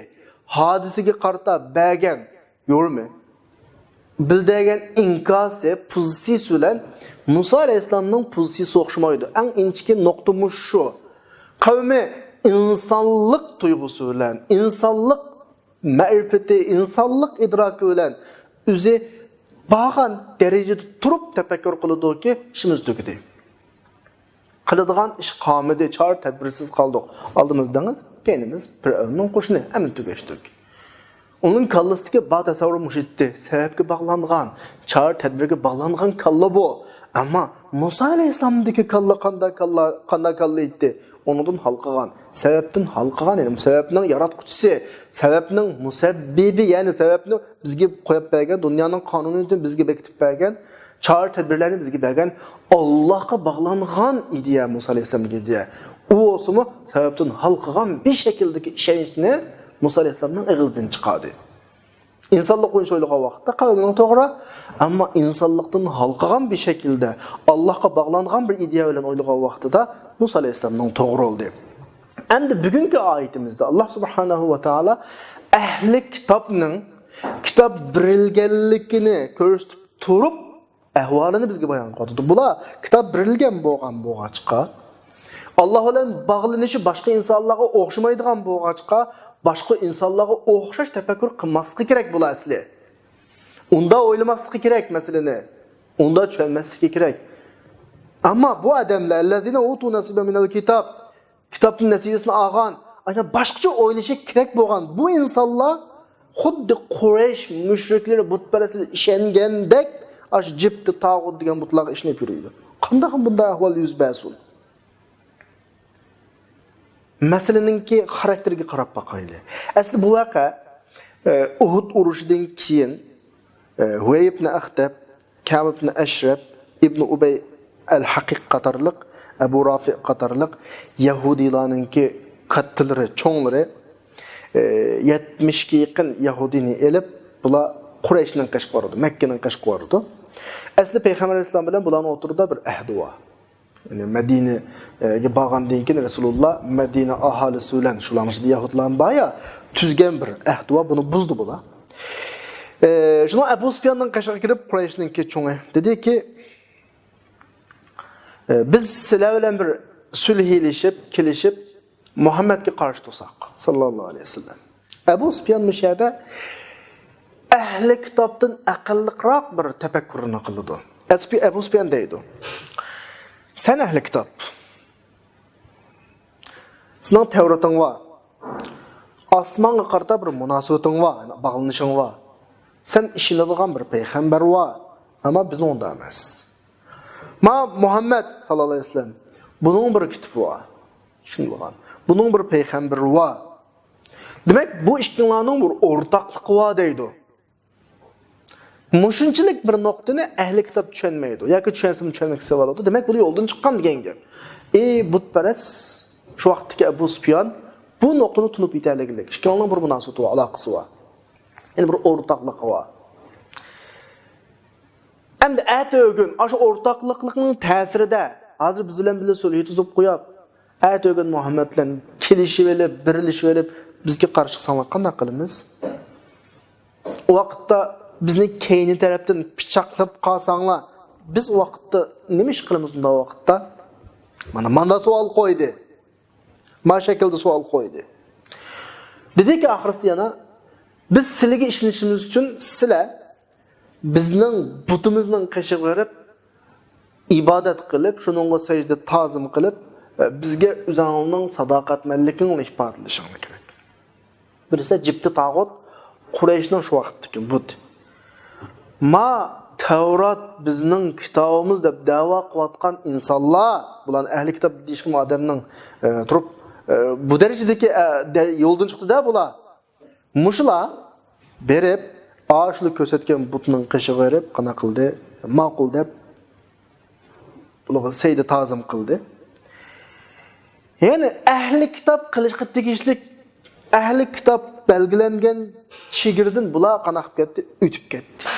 ھادىسىگە قارىتا بەرگەن يورۇمى، بىلدۈرگەن ئىنكاسى، پوزىتسىيىسى بىلەن مۇسا ئەلەيھىسسالامنىڭ پوزىتسىيىسى ئوخشىمايدۇ. ئەڭ ئىنچىكە نۇقتا مۇشۇ شۇ. قەۋمى ئىنسانلىق تۇيغۇسى بىلەن، ئىنسانلىق مەرىپىتى، ئىنسانلىق ئىدراكى بىلەن ئۆزى بارغان دەرىجىدە تۇرۇپ تەپەككۇر قىلىدۇكى، ئىشىمىز تۈگىدى. قىلىدىغان ئىش قالمىدى، چارە تەدبىرسىز قالدۇق. ئالدىمىز دېڭىز، كەينىمىز پىرئەۋننىڭ قوشۇنى، ھەممە تۈگەشتۇق. ئۇنىڭ كاللىسىدىكى بار تەسەۋۋۇر مۇشۇ ئىدى، سەۋەبكە باغلانغان، چارە تەدبىرگە باغلانغان كاللا بۇ. ئەمما مۇسا ئەلەيھىسسالامدىكى كاللا قانداق كاللا، قانداق كاللا ئىدى؟ ئۇنىڭدىن ھالقىغان، سەۋەبتىن ھالقىغان، يەنى سەۋەبنىڭ ياراتقۇچىسى، سەۋەبنىڭ مۇسەببىبى، يەنى سەۋەبنى بىزگە قويۇپ بەرگەن، دۇنيانىڭ قانۇنىيىتىنى بىزگە بېكىتىپ بەرگەن، چارە تەدبىرلەرنى بىزگە بەرگەن ئاللاھقا باغلانغان ئىدىيە مۇسا ئەلەيھىسسالامنىڭ ئىدىيە. ئۇ بولسىمۇ سەۋەبتىن ھالقىغان بىر شەكىلدىكى ئىشەنچنى مۇسا ئەلەيھىسسالامنىڭ ئېغىزىدىن چىقاردى. ئىنسانلىق بويىچە ئويلىغان ۋاقىتتا قەۋمىنىڭ توغرا، ئەمما ئىنسانلىقتىن ھالقىغان بىر شەكىلدە، ئاللاھقا باغلانغان بىر ئىدىيە بىلەن ئويلىغان ۋاقتىدا مۇسا ئەلەيھىسسالامنىڭ توغرا بولدى. ئەمدى بۈگۈنكى ئايىتىمىزدە ئاللاھ سۇبھانەھۇ ۋە تائالا ئەھلى كىتابنىڭ كىتاب بېرىلگەنلىكىنى كۆرسىتىپ تۇرۇپ، ئەھۋالىنى بىزگە بايان قىلىۋاتىدۇ. بۇلار كىتاب بېرىلگەن بولغان بولغاچقا، ئاللا بىلەن باغلىنىشى باشقا ئىنسانلارغا ئوخشىمايدىغان بولغاچقا، باشقا ئىنسانلارغا ئوخشاش تەپەككۇر قىلماسلىقى كېرەك بۇلار ئەسلى. ئۇنداق ئويلىماسلىقى كېرەك مەسىلىنى. ئۇنداق چۈشەنمەسلىكى كېرەك. ئەمما بۇ ئادەملەر، الذين أوتوا نصيبا من الكتاب، كىتابتىن نەسىبىسىنى ئالغان، ئاشۇنداق باشقىچە ئويلىشى كېرەك بولغان بۇ ئىنسانلار خۇددى قۇرەيش مۇشرىكلىرى بۇتپەرەسلەر ئىشەنگەندەك ئاشۇ جىپتى تاغۇت دېگەن بۇتلارغا ئىشىنىپ يۈرىدۇ. قانداق بۇنداق ئەھۋال يۈز بەرسۇن؟ مەسىلىنىڭكى خاراكتېرىگە قاراپ باقايلى. ئەسلى بۇ ۋەقە، ئە، ئۇھۇد ئۇرۇشىدىن كېيىن، ئە، ھۇۋەي ئىبنى ئەختەب، كەب ئىبنى ئەشرەپ، ئىبنى ئۇبەي ئەل ھەقىق قاتارلىق، ئەبۇ رافىئ قاتارلىق يەھۇدىيلارنىڭكى كاتتىلىرى، چوڭلىرى، ئە، يەتمىشكە يېقىن يەھۇدىينى ئېلىپ، بۇلار قۇرەيشنىڭ قېشىغا بارىدۇ، مەككىنىڭ قېشىغا بارىدۇ. ئەسلى پەيغەمبەر ئەلەيھىسسالام بىلەن بۇلارنىڭ ئوتتۇرىدا بىر ئەھدى بار. يەنى مەدىنىگە بارغاندىن كېيىن رەسۇلۇللا مەدىنە ئاھالىسى بىلەن شۇلارنىڭ ئىچىدە يەھۇدلارمۇ بار يا، تۈزگەن بىر ئەھدى بار، بۇنى بۇزدى بۇلار. ئە، شۇنىڭ ئەبۇ سۇپياننىڭ قېشىغا كىرىپ، قۇرەيشنىڭكى چوڭى دېدىكى، ئە، بىز سىلەر بىلەن بىر سۈلھىلىشىپ، كېلىشىپ، مۇھەممەدكە قارشى تۇرساق، ساللاللاھۇ ئەلەيھى ۋەسەللەم. ئەبۇ سۇپيان مۇشۇ يەردە ئەھلى كىتابتىن ئەقىللىقراق بىر تەپەككۇرنى قىلىدۇ. ئەسپى-، ئەبۇ سۇپيان دەيدۇ، سەن ئەھلى كىتاب، سېنىڭ تەۋراتىڭ بار، ئاسمانغا قارىتا بىر مۇناسىۋىتىڭ بار، باغلىنىشىڭ بار. سەن ئىشىنىدىغان بىر پەيغەمبەر بار، ئەمما بىزنىڭ ئۇنداق ئەمەس. ما مۇھەممەد ساللاللاھۇ ئەلەيھى ۋەسەللەم، بۇنىڭ بىر كىتابى بار، ئىشىنىدىغان. بۇنىڭ بىر پەيغەمبىرى بار. دېمەك، بۇ ئىككىڭلارنىڭ بىر ئورتاقلىقى بار دەيدۇ. مۇشۇنچىلىك بىر نۇقتىنى ئەھلى كىتاب چۈشەنمەيدۇ ياكى چۈشەنسىمۇ چۈشەنمەسلىك بولىدۇ. دېمەك، بۇلار يولدىن چىققان دېگەن گەپ. ئى بۇتپەرەس، شۇ ۋاقىتتىكى ئەبۇ سۇپيان بۇ نۇقتىنى تونۇپ يېتەلىگىلىك. ئىككىڭلارنىڭ بىر مۇناسىۋىتى بار، ئالاقىسى بار. يەنى بىر ئورتاقلىقى بار. ئەمدى ئەتە ئۆگۈن ئاشۇ ئورتاقلىقنىڭ تەسىرىدە ھازىر بىز بىلەن بىللە سۈلھى تۈزۈپ قويۇپ، ئەتە ئۆگۈن مۇھەممەد بىلەن كېلىشىۋېلىپ، بىرلىشىۋېلىپ، بىزگە قارشى چىقساڭلار قانداق قىلىمىز؟ ئۇ ۋاقىتتا بىزنى كەينى تەرەپتىن پىچاقلاپ قالساڭلار، بىز ئۇ ۋاقىتتا نېمە ئىش قىلىمىز ئۇنداق ۋاقىتتا؟ مانا، ماندا سوئال قويدى. ما شەكىلدە سوئال قويدى. دېدىكى، ئاخىرسى يەنە، بىز سىلىگە ئىشىنىشىمىز ئۈچۈن سىلە بىزنىڭ بۇتىمىزنىڭ قېشىغا بېرىپ، ئىبادەت قىلىپ، شۇنىڭغا سەجدە تازىم قىلىپ، بىزگە ئۆزۈڭنىڭ ساداقەتمەنلىكىڭنى ئىپادىلىشىڭ كېرەك. بىرسى جىپتى تاغۇت، قۇرەيشنىڭ شۇ ۋاقىتتىكى بۇتى. ما تەۋرات بىزنىڭ كىتابىمىز دەپ دەۋا قىلىۋاتقان ئىنسانلار، بۇلارنى ئەھلى كىتاب دېيىشكىمۇ ئادەمنىڭ، ئە، تۇرۇپ، ئە، بۇ دەرىجىدىكى، ئە، دە-، يولدىن چىقتى-دە بۇلار. مۇشۇلار بېرىپ، ئاشۇلا كۆرسەتكەن بۇتنىڭ قېشىغا بېرىپ، قانداق قىلدى؟ ماقۇل دەپ، بۇلارغا سەجدە تازىم قىلدى. يەنى ئەھلى كىتاب قىلىشقا تېگىشلىك، ئەھلى كىتاب بەلگىلەنگەن چېگرىدىن بۇلار قانداق قىلىپ كەتتى؟ ئۆتۈپ كەتتى.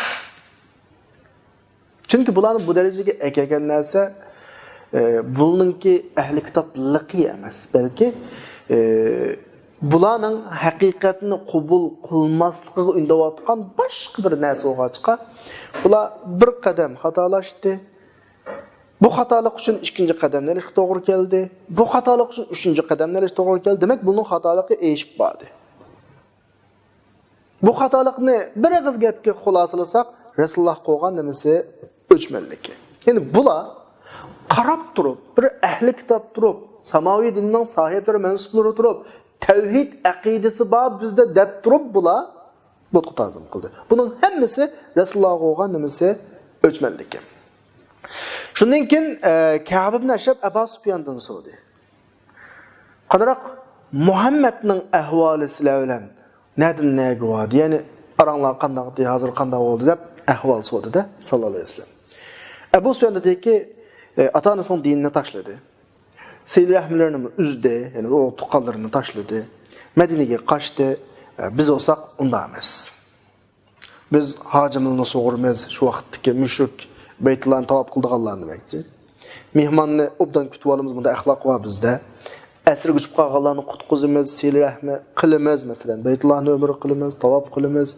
چۈنكى بۇلارنى بۇ دەرىجىگە ئەكەلگەن نەرسە، ئە، بۇنىڭكى ئەھلى كىتابلىقى ئەمەس، بەلكى، ئە، بۇلارنىڭ ھەقىقەتنى قوبۇل قىلماسلىقىغا ئۈندەۋاتقان باشقا بىر نەرسە بولغاچقا، بۇلار بىر قەدەم خاتالاشتى. بۇ خاتالىق ئۈچۈن ئىككىنچى قەدەمنى ئېلىشقا توغرا كەلدى. بۇ خاتالىق ئۈچۈن ئۈچىنچى قەدەمنى ئېلىشقا توغرا كەلدى. دېمەك، بۇنىڭ خاتالىقى ئېشىپ باردى. بۇ خاتالىقنى بىر ئېغىز گەپكە خۇلاسىلىساق، رەسۇلۇللاھ قوغان نېمىسى؟ ئۆچمەنلىكى. يەنى بۇلار قاراپ تۇرۇپ، بىر ئەھلى كىتاب تۇرۇپ، ساماۋى دىننىڭ ساھىبلىرى، مەنسۇپلىرى تۇرۇپ، تەۋھىد ئەقىدىسى بار بىزدە دەپ تۇرۇپ، بۇلار بۇتقا تازىم قىلدى. بۇنىڭ ھەممىسى رەسۇلۇللاھ قوغان نېمىسى؟ ئۆچمەنلىكى. شۇندىن كېيىن، ئە، كەب ئىبن ئەشرەپ ئەبا سۇپياندىن سورىدى. قانداق مۇھەممەدنىڭ ئەھۋالى سىلەر بىلەن نەدىن نەگە باردى؟ يەنى ئاراڭلار قانداقتى، ھازىر قانداق بولدى دەپ ئەھۋال سورىدى-دە، ساللاللاھۇ ئەلەيھى ۋەسەللەم. ئەبۇ سۇپيان دېدىكى، ئە، ئاتا-ئانىسىنىڭ دىنىنى تاشلىدى. سىلە رەھىملىرىنىمۇ ئۈزدى، يەنى ئۇرۇق-تۇغقانلىرىنى تاشلىدى. مەدىنىگە قاچتى. ئە، بىز بولساق ئۇنداق ئەمەس. بىز ھاجىملىرىنى سۇغۇرىمىز، شۇ ۋاقىتتىكى مۈشرىك بەيتۇللانى تاۋاپ قىلىدىغانلار دېمەكچى. مېھماننى ئوبدان كۈتۈۋالىمىز، بۇنداق ئەخلاق بار بىزدە. ئەسىرگە چۈشۈپ قالغانلارنى قۇتقۇزىمىز، سىلە رەھمى قىلىمىز، مەسىلەن، بەيتۇللانى ئۆمرە قىلىمىز، تاۋاپ قىلىمىز.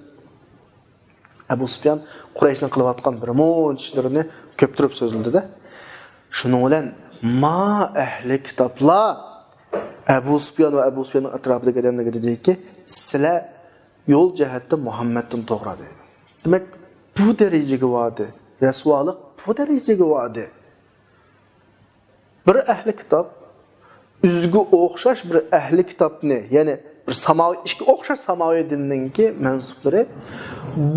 ئەبۇ سۇپيان قۇرەيشنىڭ قىلىۋاتقان بىر مۇنچە ئىشلىرىنى كۆپتۈرۈپ سۆزلىدى-دە. شۇنىڭ بىلەن ما ئەھلى كىتابلار ئەبۇ سۇپيان ۋە ئەبۇ سۇپياننىڭ ئەتراپىدىكى ئادەملەرگە دېدىكى، سىلەر يول جەھەتتە مۇھەممەدتىن توغرا دەيدۇ. دېمەك، بۇ دەرىجىگە باردى. رەسۋالىق بۇ دەرىجىگە باردى. بىر ئەھلى كىتاب ئۆزىگە ئوخشاش بىر ئەھلى كىتابنى، يەنى بىر ساماۋى، ئىككى ئوخشاش ساماۋى دىننىڭكى مەنسۇپلىرى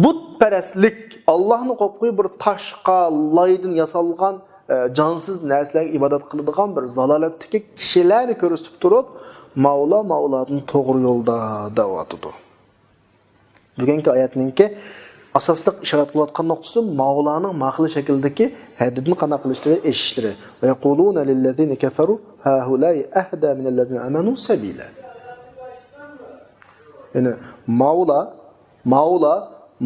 بۇتپەرەسلىك، ئاللاھنى قويۇپ قويۇپ بىر تاشقا، لايدىن ياسالغان، ئە، جانسىز نەرسىلەرگە ئىبادەت قىلىدىغان بىر زالالەتتىكى كىشىلەرنى كۆرسىتىپ تۇرۇپ، ماۋۇلار، ماۋۇلاردىن توغرا يولدا دەۋاتىدۇ. بۈگۈنكى ئايەتنىڭكى ئاساسلىق ئىشارەت قىلىۋاتقان نۇقتىسى ماۋۇلارنىڭ ماقۇل شەكىلدىكى ھەددىدىن قانداق قىلىشلىرى، ئېشىشلىرى. ويقولون للذين كفروا هؤلاء أهدى من الذين آمنوا سبيلا. يەنى ماۋۇلار، ماۋۇلار،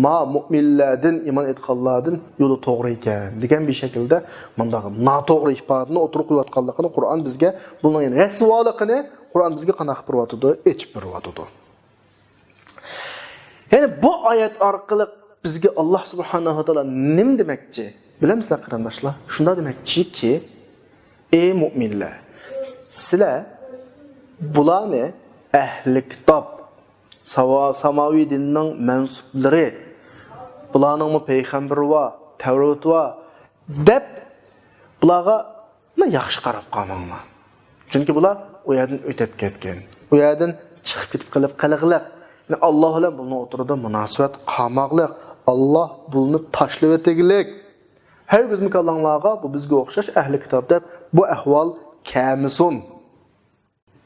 ما مۇئمىنلەردىن، ئىمان ئېيتقانلاردىن يولى توغرا ئىكەن دېگەن بىر شەكىلدە مۇنداق ناتوغرا ئىپادىنى ئوتتۇرىغا قويۇۋاتقانلىقىنى قۇرئان بىزگە، بۇنىڭ يەنى رەسۋالىقىنى قۇرئان بىزگە قانداق قىلىپ بېرىۋاتىدۇ؟ ئېچىپ بېرىۋاتىدۇ. يەنى بۇ ئايەت ئارقىلىق بىزگە ئاللاھ سۇبھانەھۇ ۋە تائالا نېمە دېمەكچى؟ بىلەمسىلەر قېرىنداشلار؟ شۇنداق دېمەكچىكى، ئەي مۇئمىنلەر، سىلەر بۇلارنى ئەھلى كىتاب، ساۋا-، ساماۋى دىننىڭ مەنسۇپلىرى، بۇلارنىڭمۇ پەيغەمبىرى بار، تەۋرىتى بار، دەپ بۇلارغا ياخشى قاراپ قالماڭلار. چۈنكى بۇلار ئۇ يەردىن ئۆتۈپ كەتكەن. ئۇ يەردىن چىقىپ كېتىپ قېلىپ قېلىغلىق. يەنى ئاللاھ بىلەن بۇلارنىڭ ئوتتۇرىدا مۇناسىۋەت قالماقلىق. ئاللاھ بۇلارنى تاشلىۋېتىگلىك. ھەرگىزمۇ كاللاڭلارغا بۇ بىزگە ئوخشاش ئەھلى كىتاب دەپ بۇ ئەھۋال كەلمىسۇن.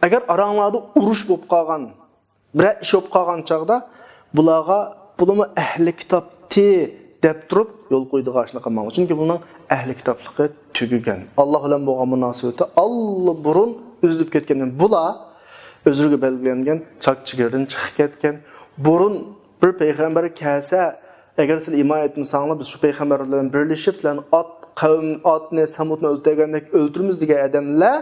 ئەگەر ئاراڭلاردا ئۇرۇش بولۇپ قالغان، بىرەر ئىش بولۇپ قالغان چاغدا بۇلارغا بۇلىمۇ ئەھلى كىتابتى دەپ تۇرۇپ يول قويىدىغان ئىشنى قىلماڭلار. چۈنكى بۇنىڭ ئەھلى كىتابلىقى تۈگىگەن. ئاللاھ بىلەن بولغان مۇناسىۋىتى ئاللىبۇرۇن ئۈزۈلۈپ كەتكەندىن بۇلار ئۆزلىرىگە بەلگىلەنگەن چاك چېگرىدىن چىقىپ كەتكەن. بۇرۇن بىر پەيغەمبەر كەلسە، ئەگەر سىلەر ئىمان ئېيتمىساڭلار، بىز شۇ پەيغەمبەر بىلەن بىرلىشىپ، سىلەرنى ئات، قەۋم، ئاتنى، سەمۇتنى ئۆلتۈرگەندەك ئۆلتۈرىمىز دېگەن ئادەملەر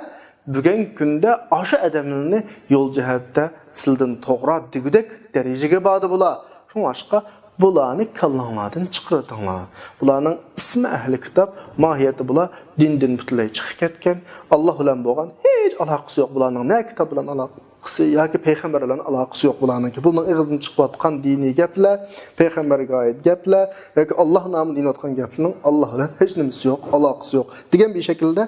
بۈگۈنكى كۈندە ئاشۇ ئادەملەرنى يول جەھەتتە سىلىدىن توغرا دېگۈدەك دەرىجىگە باردى بۇلار. شۇڭلاشقا بۇلارنى كاللاڭلاردىن چىقىرىۋېتىڭلار. بۇلارنىڭ ئىسمى ئەھلى كىتاب، ماھىيەتتە بۇلار دىندىن پۈتۈنلەي چىقىپ كەتكەن، ئاللاھ بىلەن بولغان ھېچ ئالاقىسى يوق بۇلارنىڭ. نە كىتاب بىلەن ئالاقىسى ياكى پەيغەمبەر بىلەن ئالاقىسى يوق بۇلارنىڭكى. بۇلارنىڭ ئېغىزىدىن چىقىۋاتقان دىنىي گەپلەر، پەيغەمبەرگە ئائىت گەپلەر ياكى ئاللاھ نامىدا دېيىلىۋاتقان گەپلەرنىڭ ئاللاھ بىلەن ھېچ نېمىسى يوق، ئالاقىسى يوق دېگەن بىر شەكىلدە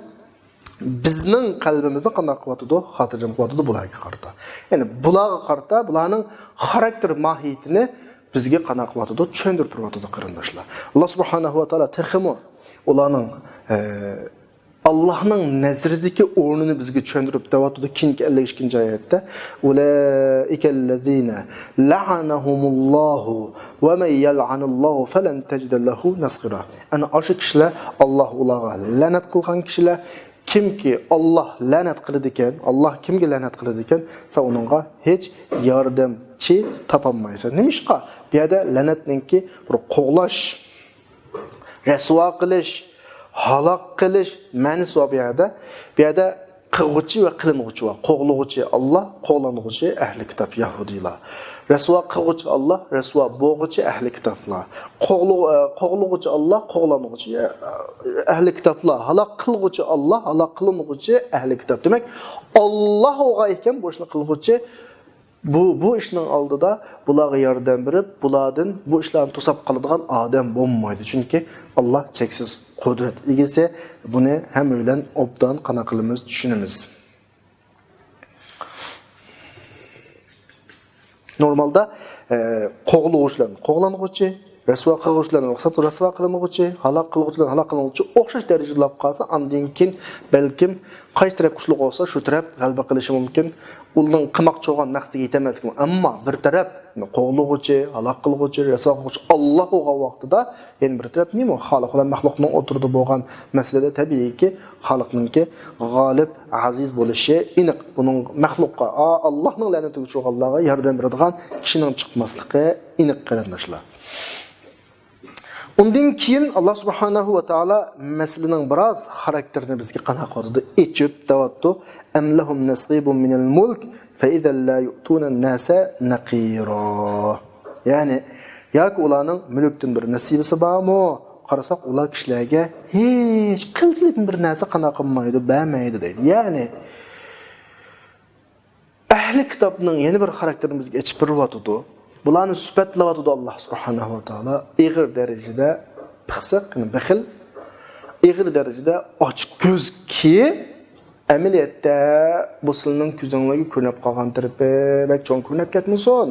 بىزنىڭ قەلبىمىزنى قانداق قىلىۋاتىدۇ؟ خاتىرجەم قىلىۋاتىدۇ بۇلارغا قارىتا. يەنى بۇلارغا قارىتا بۇلارنىڭ خاراكتېر ماھىيىتىنى بىزگە قانداق قىلىۋاتىدۇ؟ چۈشەندۈرۈپ بېرىۋاتىدۇ قېرىنداشلار. ئاللاھ سۇبھانەھۇ ۋە تائالا تېخىمۇ ئۇلارنىڭ، ئە، ئاللاھنىڭ نەزىرىدىكى ئورنىنى بىزگە چۈشەندۈرۈپ دەۋاتىدۇ كېيىنكى ئەللىك ئىككىنچى ئايەتتە. أولئك الذين لعنهم الله ومن يلعن الله فلن تجد له نصيرا. ئەنە ئاشۇ كىشىلەر، ئاللاھ ئۇلارغا لەنەت قىلغان كىشىلەر. كىمكى ئاللاھ لەنەت قىلىدىكەن، ئاللاھ كىمگە لەنەت قىلىدىكەن، سەن ئۇنىڭغا ھېچ ياردەمچى تاپالمايسەن. نېمىشقا؟ بۇ يەردە لەنەتنىڭكى بىر قوغلاش، رەسۋا قىلىش، ھالاك قىلىش مەنىسى بار بۇ يەردە. بۇ يەردە قىلغۇچى ۋە قىلىنغۇچى بار. قوغلىغۇچى ئاللاھ، قوغلانغۇچى ئەھلى كىتاب يەھۇدىيلار. رەسۋا قىلغۇچى ئاللاھ، رەسۋا بولغۇچى ئەھلى كىتابلار. قوغلىغۇ-، ئە، قوغلىغۇچى ئاللاھ، قوغلانغۇچى، ئە، ئەھلى كىتابلار. ھالاك قىلغۇچى ئاللاھ، ھالاك قىلىنغۇچى ئەھلى كىتاب. دېمەك، ئاللاھ بولغان ئىكەن بۇ ئىشنى قىلغۇچى، بۇ، بۇ ئىشنىڭ ئالدىدا بۇلارغا ياردەم بېرىپ، بۇلاردىن بۇ ئىشلارنى توساپ قالىدىغان ئادەم بولمايدۇ. چۈنكى ئاللاھ چەكسىز قۇدرەت ئىگىسى. بۇنى ھەممە بىلەن ئوبدان قانداق قىلىمىز، چۈشىنىمىز. نورمالدا، ئە، قوغلىغۇچىلارنى قوغلانغۇچى، رەسۋا قىلغۇچىلارنى رۇخسەت، رەسۋا قىلىنغۇچى، ھالاك قىلغۇچىلارنى ھالاك قىلىنغۇچى ئوخشاش دەرىجىدە بولۇپ قالسا، ئاندىن كېيىن بەلكىم قايسى تەرەپ كۈچلۈك بولسا، شۇ تەرەپ غەلىبە قىلىشى مۇمكىن. ئۇنىڭ قىلماقچى بولغان مەقسىتىگە يېتەلمەسلىكى مۇمكىن. ئەمما بىر تەرەپ قوغلىغۇچى، ھالاك قىلغۇچى، رەسۋا قىلغۇچى ئاللاھ بولغان ۋاقتىدا، يەنە بىر تەرەپ نېمە؟ خالىق بىلەن مەخلۇقنىڭ ئوتتۇرىدا بولغان مەسىلىدە تەبىئىيكى، خالىقنىڭكى غالىب، ئەزىز بولۇشى ئېنىق. بۇنىڭ مەخلۇققا، ئا، ئاللاھنىڭ لەنىتىگە ئۇچرىغانلارغا ياردەم بېرىدىغان كىشىنىڭ چىقماسلىقى ئېنىق، قېرىنداشلار. ئۇندىن كېيىن ئاللاھ سۇبھانەھۇ ۋە تائالا مەسىلىنىڭ بىراز خاراكتېرىنى بىزگە قانداق قىلىۋاتىدۇ؟ ئېچىپ دەۋاتىدۇ. أم لهم نصيب من الملك فإذا لا يؤتون الناس نقيرا. يەنى، ياكى ئۇلارنىڭ مۈلۈكتىن بىر نېسىۋىسى بارمۇ؟ قارىساق، ئۇلار كىشىلەرگە ھېچ قىلچىلىك بىر نەرسە قانداق قىلمايدۇ، بەرمەيدۇ دەيدۇ. يەنى، ئەھلى كىتابنىڭ يەنە بىر خاراكتېرىنى بىزگە ئېچىپ بېرىۋاتىدۇ. بۇلارنى سۈپەتلەۋاتىدۇ ئاللا سۇبھانەھۇ ۋە تائالا. ئېغىر دەرىجىدە پىخسىق، يەنى بېخىل، ئېغىر دەرىجىدە ئاچكۆزكى، ئەمەلىيەتتە بۇ سىلىنىڭ كۆزۈڭلارغا كۆرۈنۈپ قالغان تەرىپى بەك چوڭ كۆرۈنۈپ كەتمىسۇن.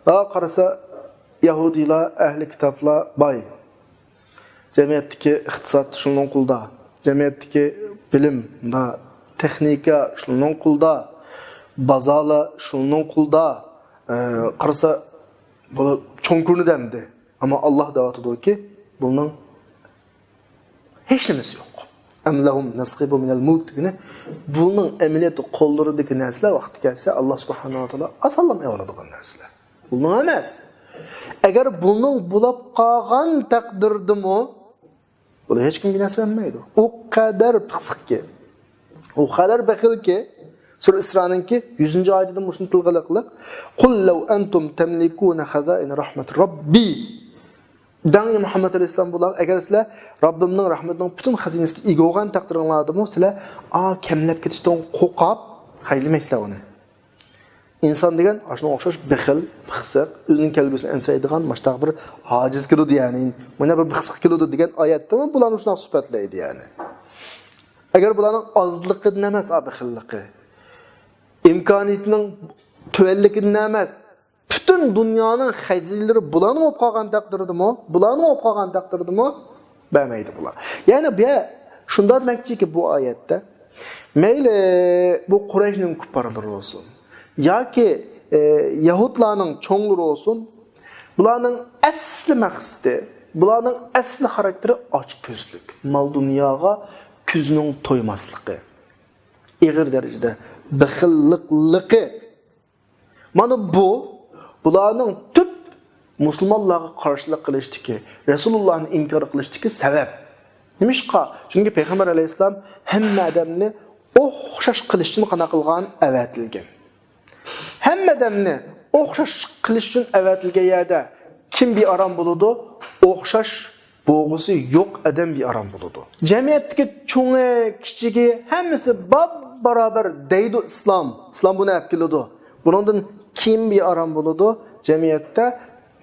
ھا، قارىسا، يەھۇدىيلار، ئەھلى كىتابلار باي. جەمئىيەتتىكى ئىقتىساد شۇنىڭ قولىدا. جەمئىيەتتىكى بىلىم، مۇنداق تېخنىكا شۇنىڭ قولىدا. بازارلار شۇنىڭ قولىدا. ئە، قارىسا، بۇ چوڭ كۆرۈنىدۇ ئەمدى. ئەمما ئاللا دەۋاتىدۇكى، بۇنىڭ ھېچ نېمىسى يوق. ئەم لەھۇم نەسىبۇ مىنەل مۇلك دېگىنى، بۇنىڭ ئەمەلىيەتتە قوللىرىدىكى نەرسىلەر ۋاقتى كەلسە، ئاللا سۇبھانەھۇ ۋە تائالا ئاسانلا ئېلىۋالىدىغان نەرسىلەر. بۇنىڭ ئەمەس. ئەگەر بۇنىڭ بولاپ قالغان تەقدىردىمۇ، بۇنى ھېچكىم بىر نەرسە بەرمەيدۇ. ئۇ قەدەر پىخسىقكى، ئۇ قەدەر بېخىلكى، سۈرە ئىسرانىڭكى يۈزىنچى ئايىتىدە مۇشۇنى تىلغا ئېلىقلىق. قۇل لەۋ ئەنتۇم تەملىكۇنە خەزائىنە رەھمەت رەببى. دەڭ، ئى مۇھەممەد ئەلەيھىسسالام، بۇلارغا، ئەگەر سىلەر رەببىمنىڭ رەھمىتىنىڭ پۈتۈن خەزىنىسىگە ئىگە بولغان تەقدىرىڭلاردىمۇ سىلەر ئا كەملەپ كېتىشتىن قورقۇپ خەجلىمەيسىلەر ئۇنى. ئىنسان دېگەن ئاشۇنىڭغا ئوخشاش بېخىل، پىخسىق، ئۆزىنىڭ كەلگۈسىنى ئەنسىرەيدىغان ماشتاق بىر ھاجىز كېلىدۇ، يەنى مانا بىر پىخسىق كېلىدۇ دېگەن ئايەتتىمۇ بۇلارنى شۇنداق سۈپەتلەيدۇ، يەنى. ئەگەر بۇلارنىڭ ئازلىقىدىن ئەمەس، ئا بېخىللىقى، ئىمكانىيىتىنىڭ تۆۋەنلىكىدىن ئەمەس، پۈتۈن دۇنيانىڭ خەزىنىلىرى بۇلارنىڭ بولۇپ قالغان تەقدىردىمۇ، بۇلارنىڭ بولۇپ قالغان تەقدىردىمۇ بەرمەيدۇ بۇلار. يەنى بۇ يەر شۇنداق دېمەكچىكى، بۇ ئايەتتە مەيلى بۇ قۇرەيشنىڭ كۇپپارلىرى بولسۇن ياكى، ئە، يەھۇدلارنىڭ چوڭلىرى بولسۇن، بۇلارنىڭ ئەسلى مەقسىتى، بۇلارنىڭ ئەسلى خاراكتېرى ئاچكۆزلۈك، مال-دۇنياغا كۆزىنىڭ تويماسلىقى، ئېغىر دەرىجىدە بېخىللىقلىقى. مانا بۇ بۇلارنىڭ تۈپ مۇسۇلمانلارغا قارشىلىق قىلىشتىكى، رەسۇلۇللاھنى ئىنكار قىلىشتىكى سەۋەب. نېمىشقا؟ چۈنكى پەيغەمبەر ئەلەيھىسسالام ھەممە ئادەمنى ئوخشاش قىلىش ئۈچۈن قانداق قىلغان؟ ئەۋەتىلگەن. ھەممە ئادەمنى ئوخشاش قىلىش ئۈچۈن ئەۋەتىلگەن يەردە كىم بىئارام بولىدۇ؟ ئوخشاش بولغۇسى يوق ئادەم بىئارام بولىدۇ. جەمئىيەتتىكى چوڭى، كىچىكى، ھەممىسى باپبارابەر دەيدۇ ئىسلام. ئىسلام بۇنى ئەپ كېلىدۇ. بۇنىڭدىن كىم بىئارام بولىدۇ؟ جەمئىيەتتە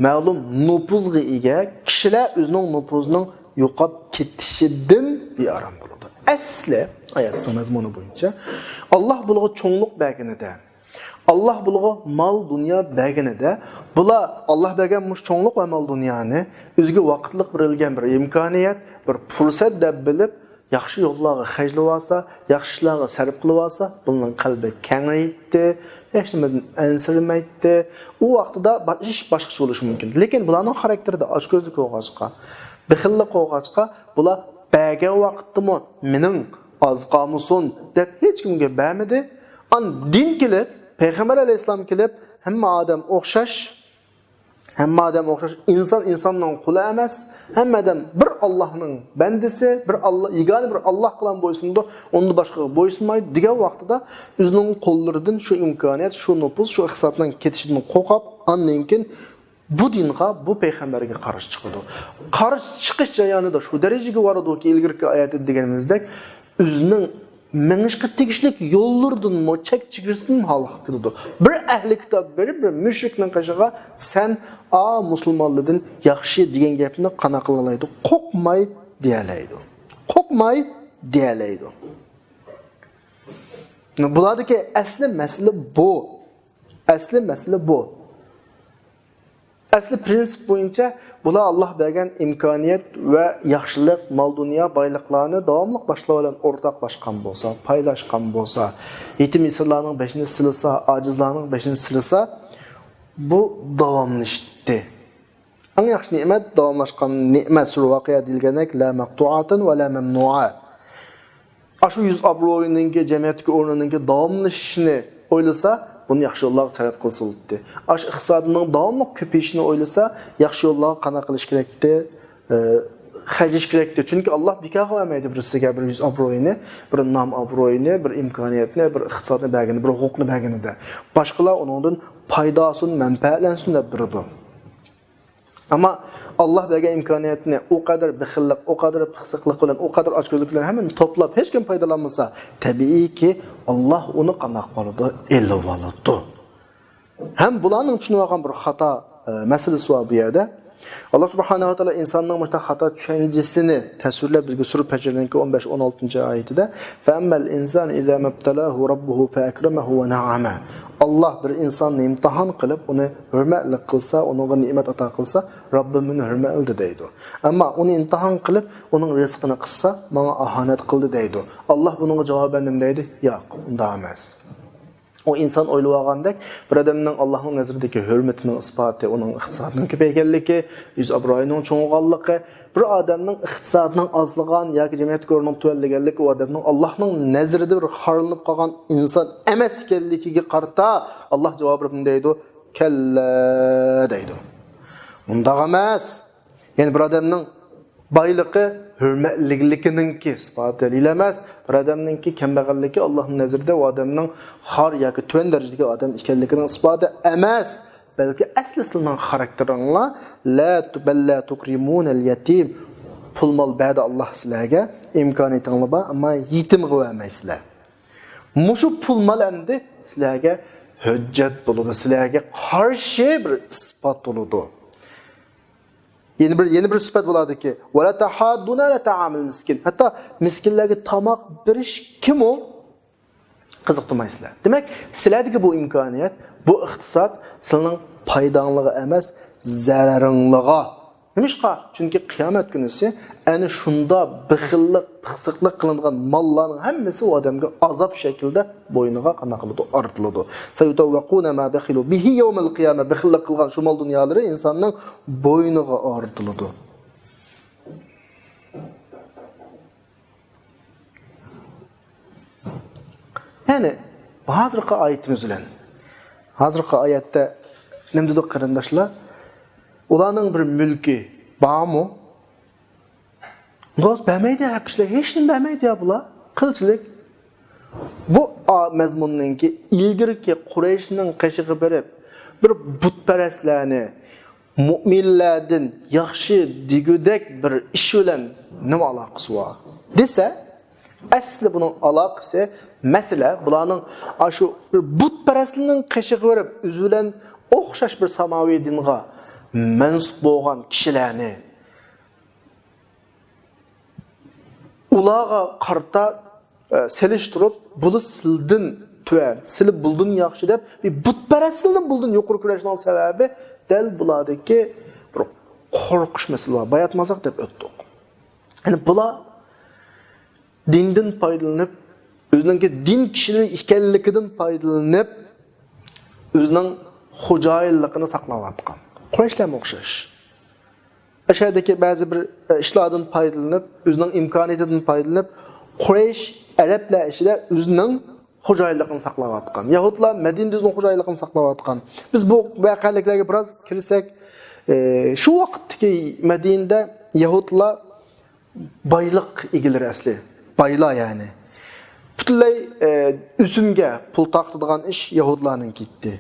مەلۇم نوپۇزغا ئىگە كىشىلەر ئۆزىنىڭ نوپۇزىنىڭ يوقاپ كېتىشىدىن بىئارام بولىدۇ. ئەسلى، ئايەتنىڭ مەزمۇنى بويىچە، ئاللا بۇلارغا چوڭلۇق بەرگىنىدە، ئاللا بۇلارغا مال-دۇنيا بەرگىنىدە، بۇلار ئاللا بەرگەن مۇشۇ چوڭلۇق ۋە مال-دۇنيانى ئۆزىگە ۋاقىتلىق بېرىلگەن بىر ئىمكانىيەت، بىر پۇرسەت دەپ بىلىپ، ياخشى يوللارغا خەجلىۋالسا، ياخشى ئىشلارغا سەرپ قىلىۋالسا، بۇنىڭ قەلبى كەڭىيتتى، ھېچنېمىدىن ئەنسىرىمەيتتى. ئۇ ۋاقتىدا با-، ئىش باشقىچە بولۇشى مۇمكىن. لېكىن بۇلارنىڭ خاراكتېرىدە ئاچكۆزلۈك بولغاچقا، بېخىللىق بولغاچقا، بۇلار بەرگەن ۋاقىتتىمۇ مېنىڭ ئاز قالمىسۇن دەپ ھېچكىمگە بەرمىدى. ئاندىن كېلىپ، پەيغەمبەر ئەلەيھىسسالام كېلىپ، ھەممە ئادەم ئوخشاش، ھەممە ئادەم ئوخشاش، ئىنسان ئىنساننىڭ قۇلى ئەمەس، ھەممە ئادەم بىر ئاللاھنىڭ بەندىسى، بىر ئاللا، يېگانە بىر ئاللاھقىلا بويسۇنىدۇ، ئۇندىن باشقىغا بويسۇنمايدۇ دېگەن ۋاقتىدا، ئۆزىنىڭ قوللىرىدىن شۇ ئىمكانىيەت، شۇ نوپۇز، شۇ ئىقتىسادنىڭ كېتىشىدىن قورقۇپ، ئاندىن كېيىن بۇ دىنغا، بۇ پەيغەمبەرگە قارشى چىقىدۇ. قارشى چىقىش جەريانىدا شۇ دەرىجىگە بارىدۇكى، ئىلگىرىكى ئايەتتە دېگىنىمىزدەك، ئۆزىنىڭ مېڭىشقا تېگىشلىك يوللىرىدىنمۇ، چەك چېگرىسىدىنمۇ ھالقىپ كېتىدۇ. بىر ئەھلى كىتاب بېرىپ، بىر مۈشرىكنىڭ قېشىغا، «سەن، ئا، مۇسۇلمانلاردىن ياخشى» دېگەن گەپنى قانداق قىلالايدۇ؟ قورقماي دېيەلەيدۇ. قورقماي دېيەلەيدۇ. بۇلاردىكى ئەسلى مەسىلە بۇ. ئەسلى مەسىلە بۇ. ئەسلى پرىنسىپ بويىچە بۇلار ئاللا بەرگەن ئىمكانىيەت ۋە ياخشىلىق، مال-دۇنيا، بايلىقلارنى داۋاملىق باشقىلار بىلەن ئورتاقلاشقان بولسا، پايلاشقان بولسا، يېتىم-يېسىرلارنىڭ بېشىنى سىلىسا، ئاجىزلارنىڭ بېشىنى سىلىسا، بۇ داۋاملىشتى. ئەڭ ياخشى نېمەت، داۋاملاشقان نېمەت، سۈرە ۋەقىئە دېيىلگەندەك، لا مەقتۇئاتىن ۋە لا مەمنۇئە. ئاشۇ يۈز ئابرۇيىنىڭكى، جەمئىيەتتىكى ئورنىنىڭكى داۋاملىشىشىنى ئويلىسا، بۇنى ياخشى يوللارغا سەرپ قىلسا بولاتتى. ئاشۇ ئىقتىسادىنىڭ داۋاملىق كۆپىيىشىنى ئويلىسا، ياخشى يوللارغا قانداق قىلىش كېرەكتى؟ ئە، خەجلىش كېرەكتى. چۈنكى ئاللا بىكارغا بەرمەيدۇ بىرسىگە بىر يۈز ئابرۇيىنى، بىر نام-ئابرۇينى، بىر ئىمكانىيەتنى، بىر ئىقتىسادنى بەرگىنى، بىر ھوقۇقنى بەرگىنىدە. باشقىلار ئۇنىڭدىن پايدا ئالسۇن، مەنپەئەتلەنسۇن دەپ بېرىدۇ. ئەمما ئاللاھ بەرگەن ئىمكانىيەتنى ئۇ قەدەر بېخىللىق، ئۇ قەدەر پىخسىقلىق بىلەن، ئۇ قەدەر ئاچكۆزلۈك بىلەن ھەممىنى توپلاپ، ھېچكىم پايدىلانمىسا، تەبىئىيكى، ئاللاھ ئۇنى قانداق قىلىدۇ؟ ئېلىۋالىدۇ. ھەم بۇلارنىڭ چۈشىنىۋالغان بىر خاتا، ئە، مەسىلىسى بار بۇ يەردە. ئاللاھ سۇبھانەھۇ ۋە تائالا ئىنساننىڭ مۇشۇنداق خاتا چۈشەنچىسىنى تەسۋىرلەپ بىزگە سۈرە پەجرنىڭكى ئون بەش، ئون ئالتىنچى ئايىتىدە، فَأَمَّا الْإِنسَانُ إِذَا مَا ابْتَلَاهُ رَبُّهُ فَأَكْرَمَهُ وَنَعَّمَهُ. ئاللاھ بىر ئىنساننى ئىمتىھان قىلىپ، ئۇنى ھۆرمەتلىك قىلسا، ئۇنىڭغا نېمەت ئاتا قىلسا، رەببىم ئۇنى ھۆرمەتلىدى دەيدۇ. ئەمما ئۇنى ئىمتىھان قىلىپ، ئۇنىڭ رىزقىنى قىسسا، ماڭا ئاھانەت قىلدى دەيدۇ. ئاللاھ بۇنىڭغا جاۋابەن نېمە دەيدۇ؟ ياق، ئۇنداق ئەمەس. ئۇ ئىنسان ئويلىۋالغاندەك، بىر ئادەمنىڭ ئاللاھنىڭ نەزىرىدىكى ھۆرمىتىنىڭ ئىسپاتى ئۇنىڭ ئىقتىسادىنىڭ كۆپەيگەنلىكى، يۈز ئابرۇيىنىڭ چوڭىغانلىقى، بىر ئادەمنىڭ ئىقتىسادىنىڭ ئازلىغان ياكى جەمئىيەتتىكى ئورنىنىڭ تۆۋەنلىگەنلىكى ئۇ ئادەمنىڭ ئاللاھنىڭ نەزىرىدە بىر خارلىنىپ قالغان ئىنسان ئەمەس ئىكەنلىكىگە قارىتا، ئاللاھ جاۋابىدا نېمە دەيدۇ؟ كەللا دەيدۇ. ئۇنداق ئەمەس. يەنى بىر ئادەمنىڭ بايلىقى ھۆرمەتلىكلىكىنىڭكى ئىسپاتى دەلىل ئەمەس. بىر ئادەمنىڭكى كەمبەغەللىكى ئاللاھنىڭ نەزىرىدە ئۇ ئادەمنىڭ خار ياكى تۆۋەن دەرىجىدىكى ئادەم ئىكەنلىكىنىڭ ئىسپاتى ئەمەس. بەلكى ئەسلى سىلىنىڭ خاراكتېرىڭلار، لە تۇ-، بەل لە تۇكرىمۇنەل يەتىم. پۇل مال بەردى ئاللاھ سىلەرگە، ئىمكانىيىتىڭلار بار، ئەمما يېتىمغا بەرمەيسىلەر. مۇشۇ پۇل مال ئەمدى سىلەرگە ھۆججەت بولىدۇ، سىلەرگە قارشى بىر ئىسپات بولىدۇ. يەنە بىر، يەنە بىر سۈپەت بولىدۇكى، ۋەلا تەھاضدۇنە ئەلا تەئامىل مىسكىن. ھەتتا مىسكىنلەرگە تاماق بېرىشكىمۇ قىزىقتۇرمايسىلەر. دېمەك، سىلەردىكى بۇ ئىمكانىيەت، بۇ ئىقتىساد سىلىنىڭ پايداڭلىغا ئەمەس، زەرىرىڭلىغا. نېمىشقا؟ چۈنكى قىيامەت كۈنىسى ئەنە شۇنداق بېخىللىق، پىخسىقلىق قىلىنغان ماللارنىڭ ھەممىسى ئۇ ئادەمگە ئازاب شەكلىدە بوينىغا قانداق قىلىدۇ؟ ئارتىلىدۇ. سەيۇتەۋۋەقۇنە ما بەخىلۇ بىھى يەۋمەل قىيامە. بېخىللىق قىلغان شۇ مال دۇنيالىرى ئىنساننىڭ بوينىغا ئارتىلىدۇ. يەنى، ھازىرقى ئايىتىمىز بىلەن. ھازىرقى ئايەتتە نېمە دېدۇق، قېرىنداشلار؟ ئۇلارنىڭ بىر مۈلكى بارمۇ؟ دوست بەرمەيدۇ ھەققىچىلەر، ھېچنېمە بەرمەيدۇ يا بۇلار. قىلچىلىك. بۇ ئا-، مەزمۇننىڭكى ئىلگىرىكى قۇرەيشنىڭ قېشىغا بېرىپ، بىر بۇتپەرەسلەرنى مۆمىنلەردىن ياخشى دېگۈدەك بىر ئىش بىلەن نېمە ئالاقىسى بار دېسە، ئەسلى بۇنىڭ ئالاقىسى، مەسىلە، بۇلارنىڭ ئاشۇ بىر بۇتپەرەسلەرنىڭ قېشىغا بېرىپ، ئۆزى بىلەن ئوخشاش بىر ساماۋىي دىنغا مەنسۇپ بولغان كىشىلەرنى ئۇلارغا قارىتا، ئە، سېلىشتۇرۇپ، بۇلار سىلدىن تۆۋەن، سىلى بۇلدىن ياخشى دەپ، بىر بۇتپەرەسلەردىن بۇلدىن يۇقىرى كۆرۈشنىڭ سەۋەبى دەل بۇلاردىكى بىر قورقۇش مەسىلە بار. باياتماساق دەپ ئۆتتۇق. يەنى بۇلار دىندىن پايدىلىنىپ، ئۆزىنىڭكى دىن كىشىلىرى ئىكەنلىكىدىن پايدىلىنىپ، ئۆزىنىڭ خوجايىنلىقىنى ساقلاۋاتقان. قۇرەيشلەرمۇ ئوخشاش. ئەشەدىكى بەزى بىر، ئە، ئىشلاردىن پايدىلىنىپ، ئۆزىنىڭ ئىمكانىيىتىدىن پايدىلىنىپ، قۇرەيش ئەرەبلەر ئىچىدە ئۆزىنىڭ خوجايىنلىقىنى ساقلاۋاتقان. يەھۇدلار مەدىنىدە ئۆزىنىڭ خوجايىنلىقىنى ساقلاۋاتقان. بىز بۇ ۋەقەلىكلەرگە بىراز كىرسەك، ئە، شۇ ۋاقىتتىكى مەدىنىدە يەھۇدلار بايلىق ئىگىلىرى ئەسلى. بايلار يەنى. پۈتۈنلەي، ئە، ئۆسۈمگە پۇل تارقىتىدىغان ئىش يەھۇدلارنىڭكى ئىدى.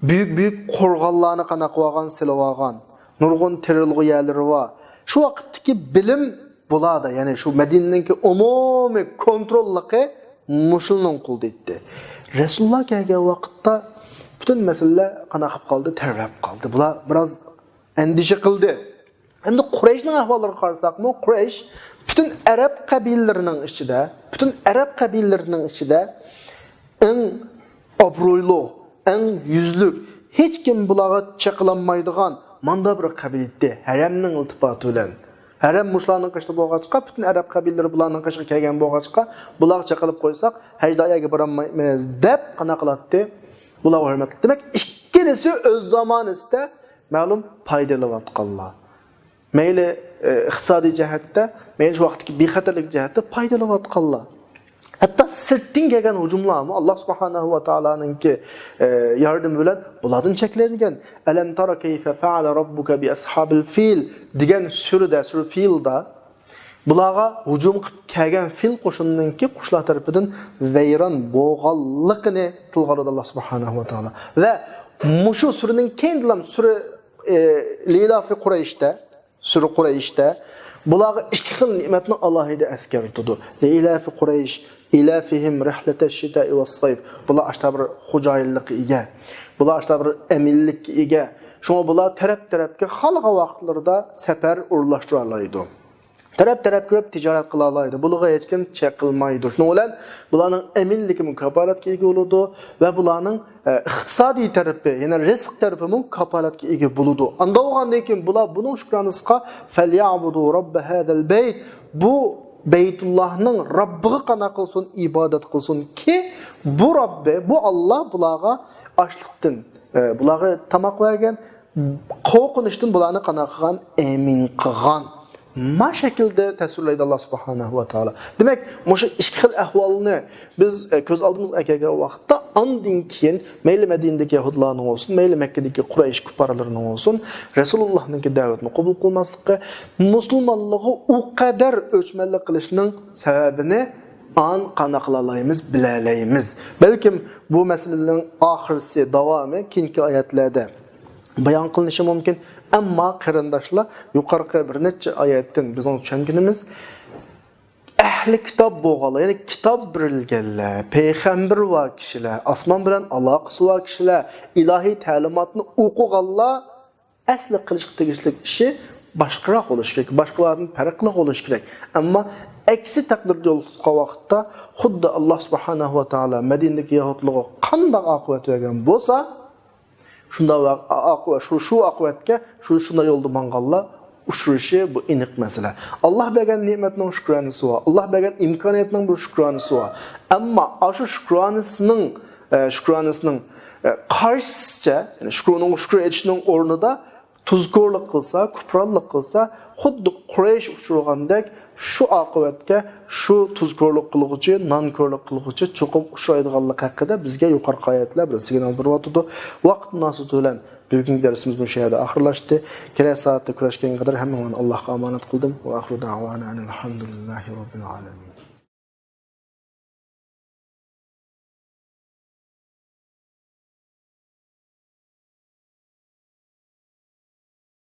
بۈيۈك-بۈيۈك قورغانلارنى قانداق قىلىۋالغان، سېلىۋالغان. نۇرغۇن تېرىلغۇ يەرلىرى بار. شۇ ۋاقىتتىكى بىلىم بۇلاردا، يەنى شۇ مەدىنىنىڭكى ئومۇمىي كونتروللۇقى مۇشۇلارنىڭ قولىدا ئىدى. رەسۇلۇللا كەلگەن ۋاقىتتا پۈتۈن مەسىلىلەر قانداق قىلىپ قالدى؟ تەۋرەپ قالدى. بۇلار بىراز ئەندىشە قىلدى. ئەمدى قۇرەيشنىڭ ئەھۋاللىرىغا قارىساقمۇ، قۇرەيش پۈتۈن ئەرەب قەبىلىلىرىنىڭ ئىچىدە، پۈتۈن ئەرەب قەبىلىلىرىنىڭ ئىچىدە ئەڭ ئابرۇيلۇق، ئەڭ يۈزلۈك، ھېچكىم بۇلارغا چېقىلالمايدىغان ماندا بىر قەبىلە ئىدى، ھەرەمنىڭ ئىلتىپاتى بىلەن. ھەرەم مۇشۇلارنىڭ قېشىدا بولغاچقا، پۈتۈن ئەرەب قەبىلىلىرى بۇلارنىڭ قېشىغا كەلگەن بولغاچقا، بۇلارغا چېقىلىپ قويساق، ھەج دائىيەگە بارالمايمىز دەپ قانداق قىلاتتى؟ بۇلارغا ھۆرمەت قىلاتتى. دېمەك، ئىككىلىسى ئۆز زامانىسىدا مەلۇم پايدا ئېلىۋاتقانلار. مەيلى، ئى، ئىقتىسادىي جەھەتتە، مەيلى شۇ ۋاقىتتىكى بىخەتەرلىك جەھەتتە پايدا ئېلىۋاتقانلار. ھەتتا سىرتتىن كەلگەن ھۇجۇملارمۇ، ئاللا سۇبھانەھۇ ۋە تائالانىڭكى، ئى، ياردىمى بىلەن بۇلاردىن چەكلەنگەن. «ئەلەم تەرە كەيفە فەئەلە رەببۇكە بىئەسھابىل فىل» دېگەن سۈرىدە، سۈرە فىلدا بۇلارغا ھۇجۇم قىلىپ كەلگەن فىل قوشۇنىنىڭكى قۇشلار تەرىپىدىن ۋەيران بولغانلىقىنى تىلغا ئالىدۇ ئاللا سۇبھانەھۇ ۋە تائالا. ۋە مۇشۇ سۈرىنىڭ كەينىدىلا سۈرە ئى، لىئىلافى قۇرەيشتە، سۈرە قۇرەيشتە بۇلارغا ئىككى خىل نېمەتنى ئالاھىدە ئەسكەرتىدۇ. لىئىلافى قۇرەيش، ئىلافىھىم رىھلەتەش شىتائى ۋەس سەيف. بۇلار ئاشتا بىر خوجايىنلىققا ئىگە. بۇلار ئاشتا بىر ئەمىنلىككە ئىگە. شۇڭا بۇلار تەرەپ-تەرەپكە خالىغان ۋاقىتلىرىدا سەپەر ئورۇنلاشتۇرالايدۇ. تەرەپ-تەرەپ كۆرۈپ تىجارەت قىلالايدۇ. بۇلارغا ھېچكىم چېقىلمايدۇ. شۇنىڭ بىلەن بۇلارنىڭ ئەمىنلىكىمۇ كاپالەتكە ئىگە بولىدۇ ۋە بۇلارنىڭ، ئە، ئىقتىسادىي تەرىپى، يەنى رىزىق تەرىپىمۇ كاپالەتكە ئىگە بولىدۇ. ئاندا بولغاندىن كېيىن بۇلار بۇنىڭ شۈكرانىسىغا فەليەبۇدۇ رەببە ھەزەل بەيت، بۇ بەيتۇللاھنىڭ رەببىغا قانداق قىلسۇن، ئىبادەت قىلسۇنكى، بۇ رەببى، بۇ ئاللا بۇلارغا ئاچلىقتىن، ئە، بۇلارغا تاماق بەرگەن، قورقۇنچتىن بۇلارنى قانداق قىلغان؟ ئەمىن قىلغان. ما شەكىلدە تەسۋىرلەيدۇ ئاللا سۇبھانەھۇ ۋە تائالا. دېمەك، مۇشۇ ئىككى خىل ئەھۋالنى بىز، ئە، كۆز ئالدىمىزغا ئەكەلگەن ۋاقىتتا، ئاندىن كېيىن مەيلى مەدىنىدىكى يەھۇدلارنىڭ بولسۇن، مەيلى مەككىدىكى قۇرەيش كۇپپارلىرىنىڭ بولسۇن، رەسۇلۇللاھنىڭكى دەۋەتنى قوبۇل قىلماسلىقى، مۇسۇلمانلارغا ئۇ قەدەر ئۆچمەنلىك قىلىشنىڭ سەۋەبىنى ئان قانداق قىلالايمىز، بىلەلەيمىز. بەلكىم بۇ مەسىلىنىڭ ئاخىرسى، داۋامى كېيىنكى ئايەتلەردە بايان قىلىنىشى مۇمكىن. ئەمما قېرىنداشلار، يۇقىرىقى بىر نەچچە ئايەتتىن بىزنىڭ چۈشەنگىنىمىز، ئەھلى كىتاب بولغانلار، يەنى كىتاب بېرىلگەنلەر، پەيغەمبىرى بار كىشىلەر، ئاسمان بىلەن ئالاقىسى بار كىشىلەر، ئىلاھىي تەلىماتنى ئوقۇغانلار ئەسلى قىلىشقا تېگىشلىك ئىشى باشقىراق بولۇشى كېرەك، باشقىلاردىن پەرقلىق بولۇشى كېرەك. ئەمما ئەكسى تەقدىردە يول تۇتقان ۋاقىتتا خۇددى ئاللا سۇبھانەھۇ ۋە تائالا مەدىنىدىكى يەھۇدلارغا قانداق ئاقىۋەت بەرگەن بولسا، شۇنداق ۋە-، ئاقىۋەت، شۇ، شۇ ئاقىۋەتكە، شۇ، شۇنداق يولدا ماڭغانلار ئۇچرىشى بۇ ئېنىق مەسىلە. ئاللا بەرگەن نېمەتنىڭ شۈكرانىسى بار، ئاللا بەرگەن ئىمكانىيەتنىڭ بىر شۈكرانىسى بار. ئەمما ئاشۇ شۈكرانىسىنىڭ، ئە، شۈكرانىسىنىڭ، ئە، قارشىسىچە، يەنى شۇكرىنىڭ، شۈكرى ئېيتىشنىڭ ئورنىدا تۇزكورلۇق قىلسا، كۇپرانلىق قىلسا، خۇددى قۇرەيش ئۇچرىغاندەك شۇ ئاقىۋەتكە شۇ تۇزكورلۇق قىلغۇچى، نانكورلۇق قىلغۇچى چوقۇم ئۇچرايدىغانلىقى ھەققىدە بىزگە يۇقىرىقى ئايەتلەر بىر سىگنال بېرىۋاتىدۇ. ۋاقىت مۇناسىۋىتى بىلەن بۈگۈنكى دەرسىمىز مۇشۇ يەردە ئاخىرلاشتى. كېلەر سائەتتە كۆرۈشكەنگە قەدەر ھەممىڭلارنى ئاللاھقا ئامانەت قىلدىم. ۋە ئاخىرۇ دەئۋانا ئەنىل ھەمدۇلىللاھى رەببىل ئالەمىن.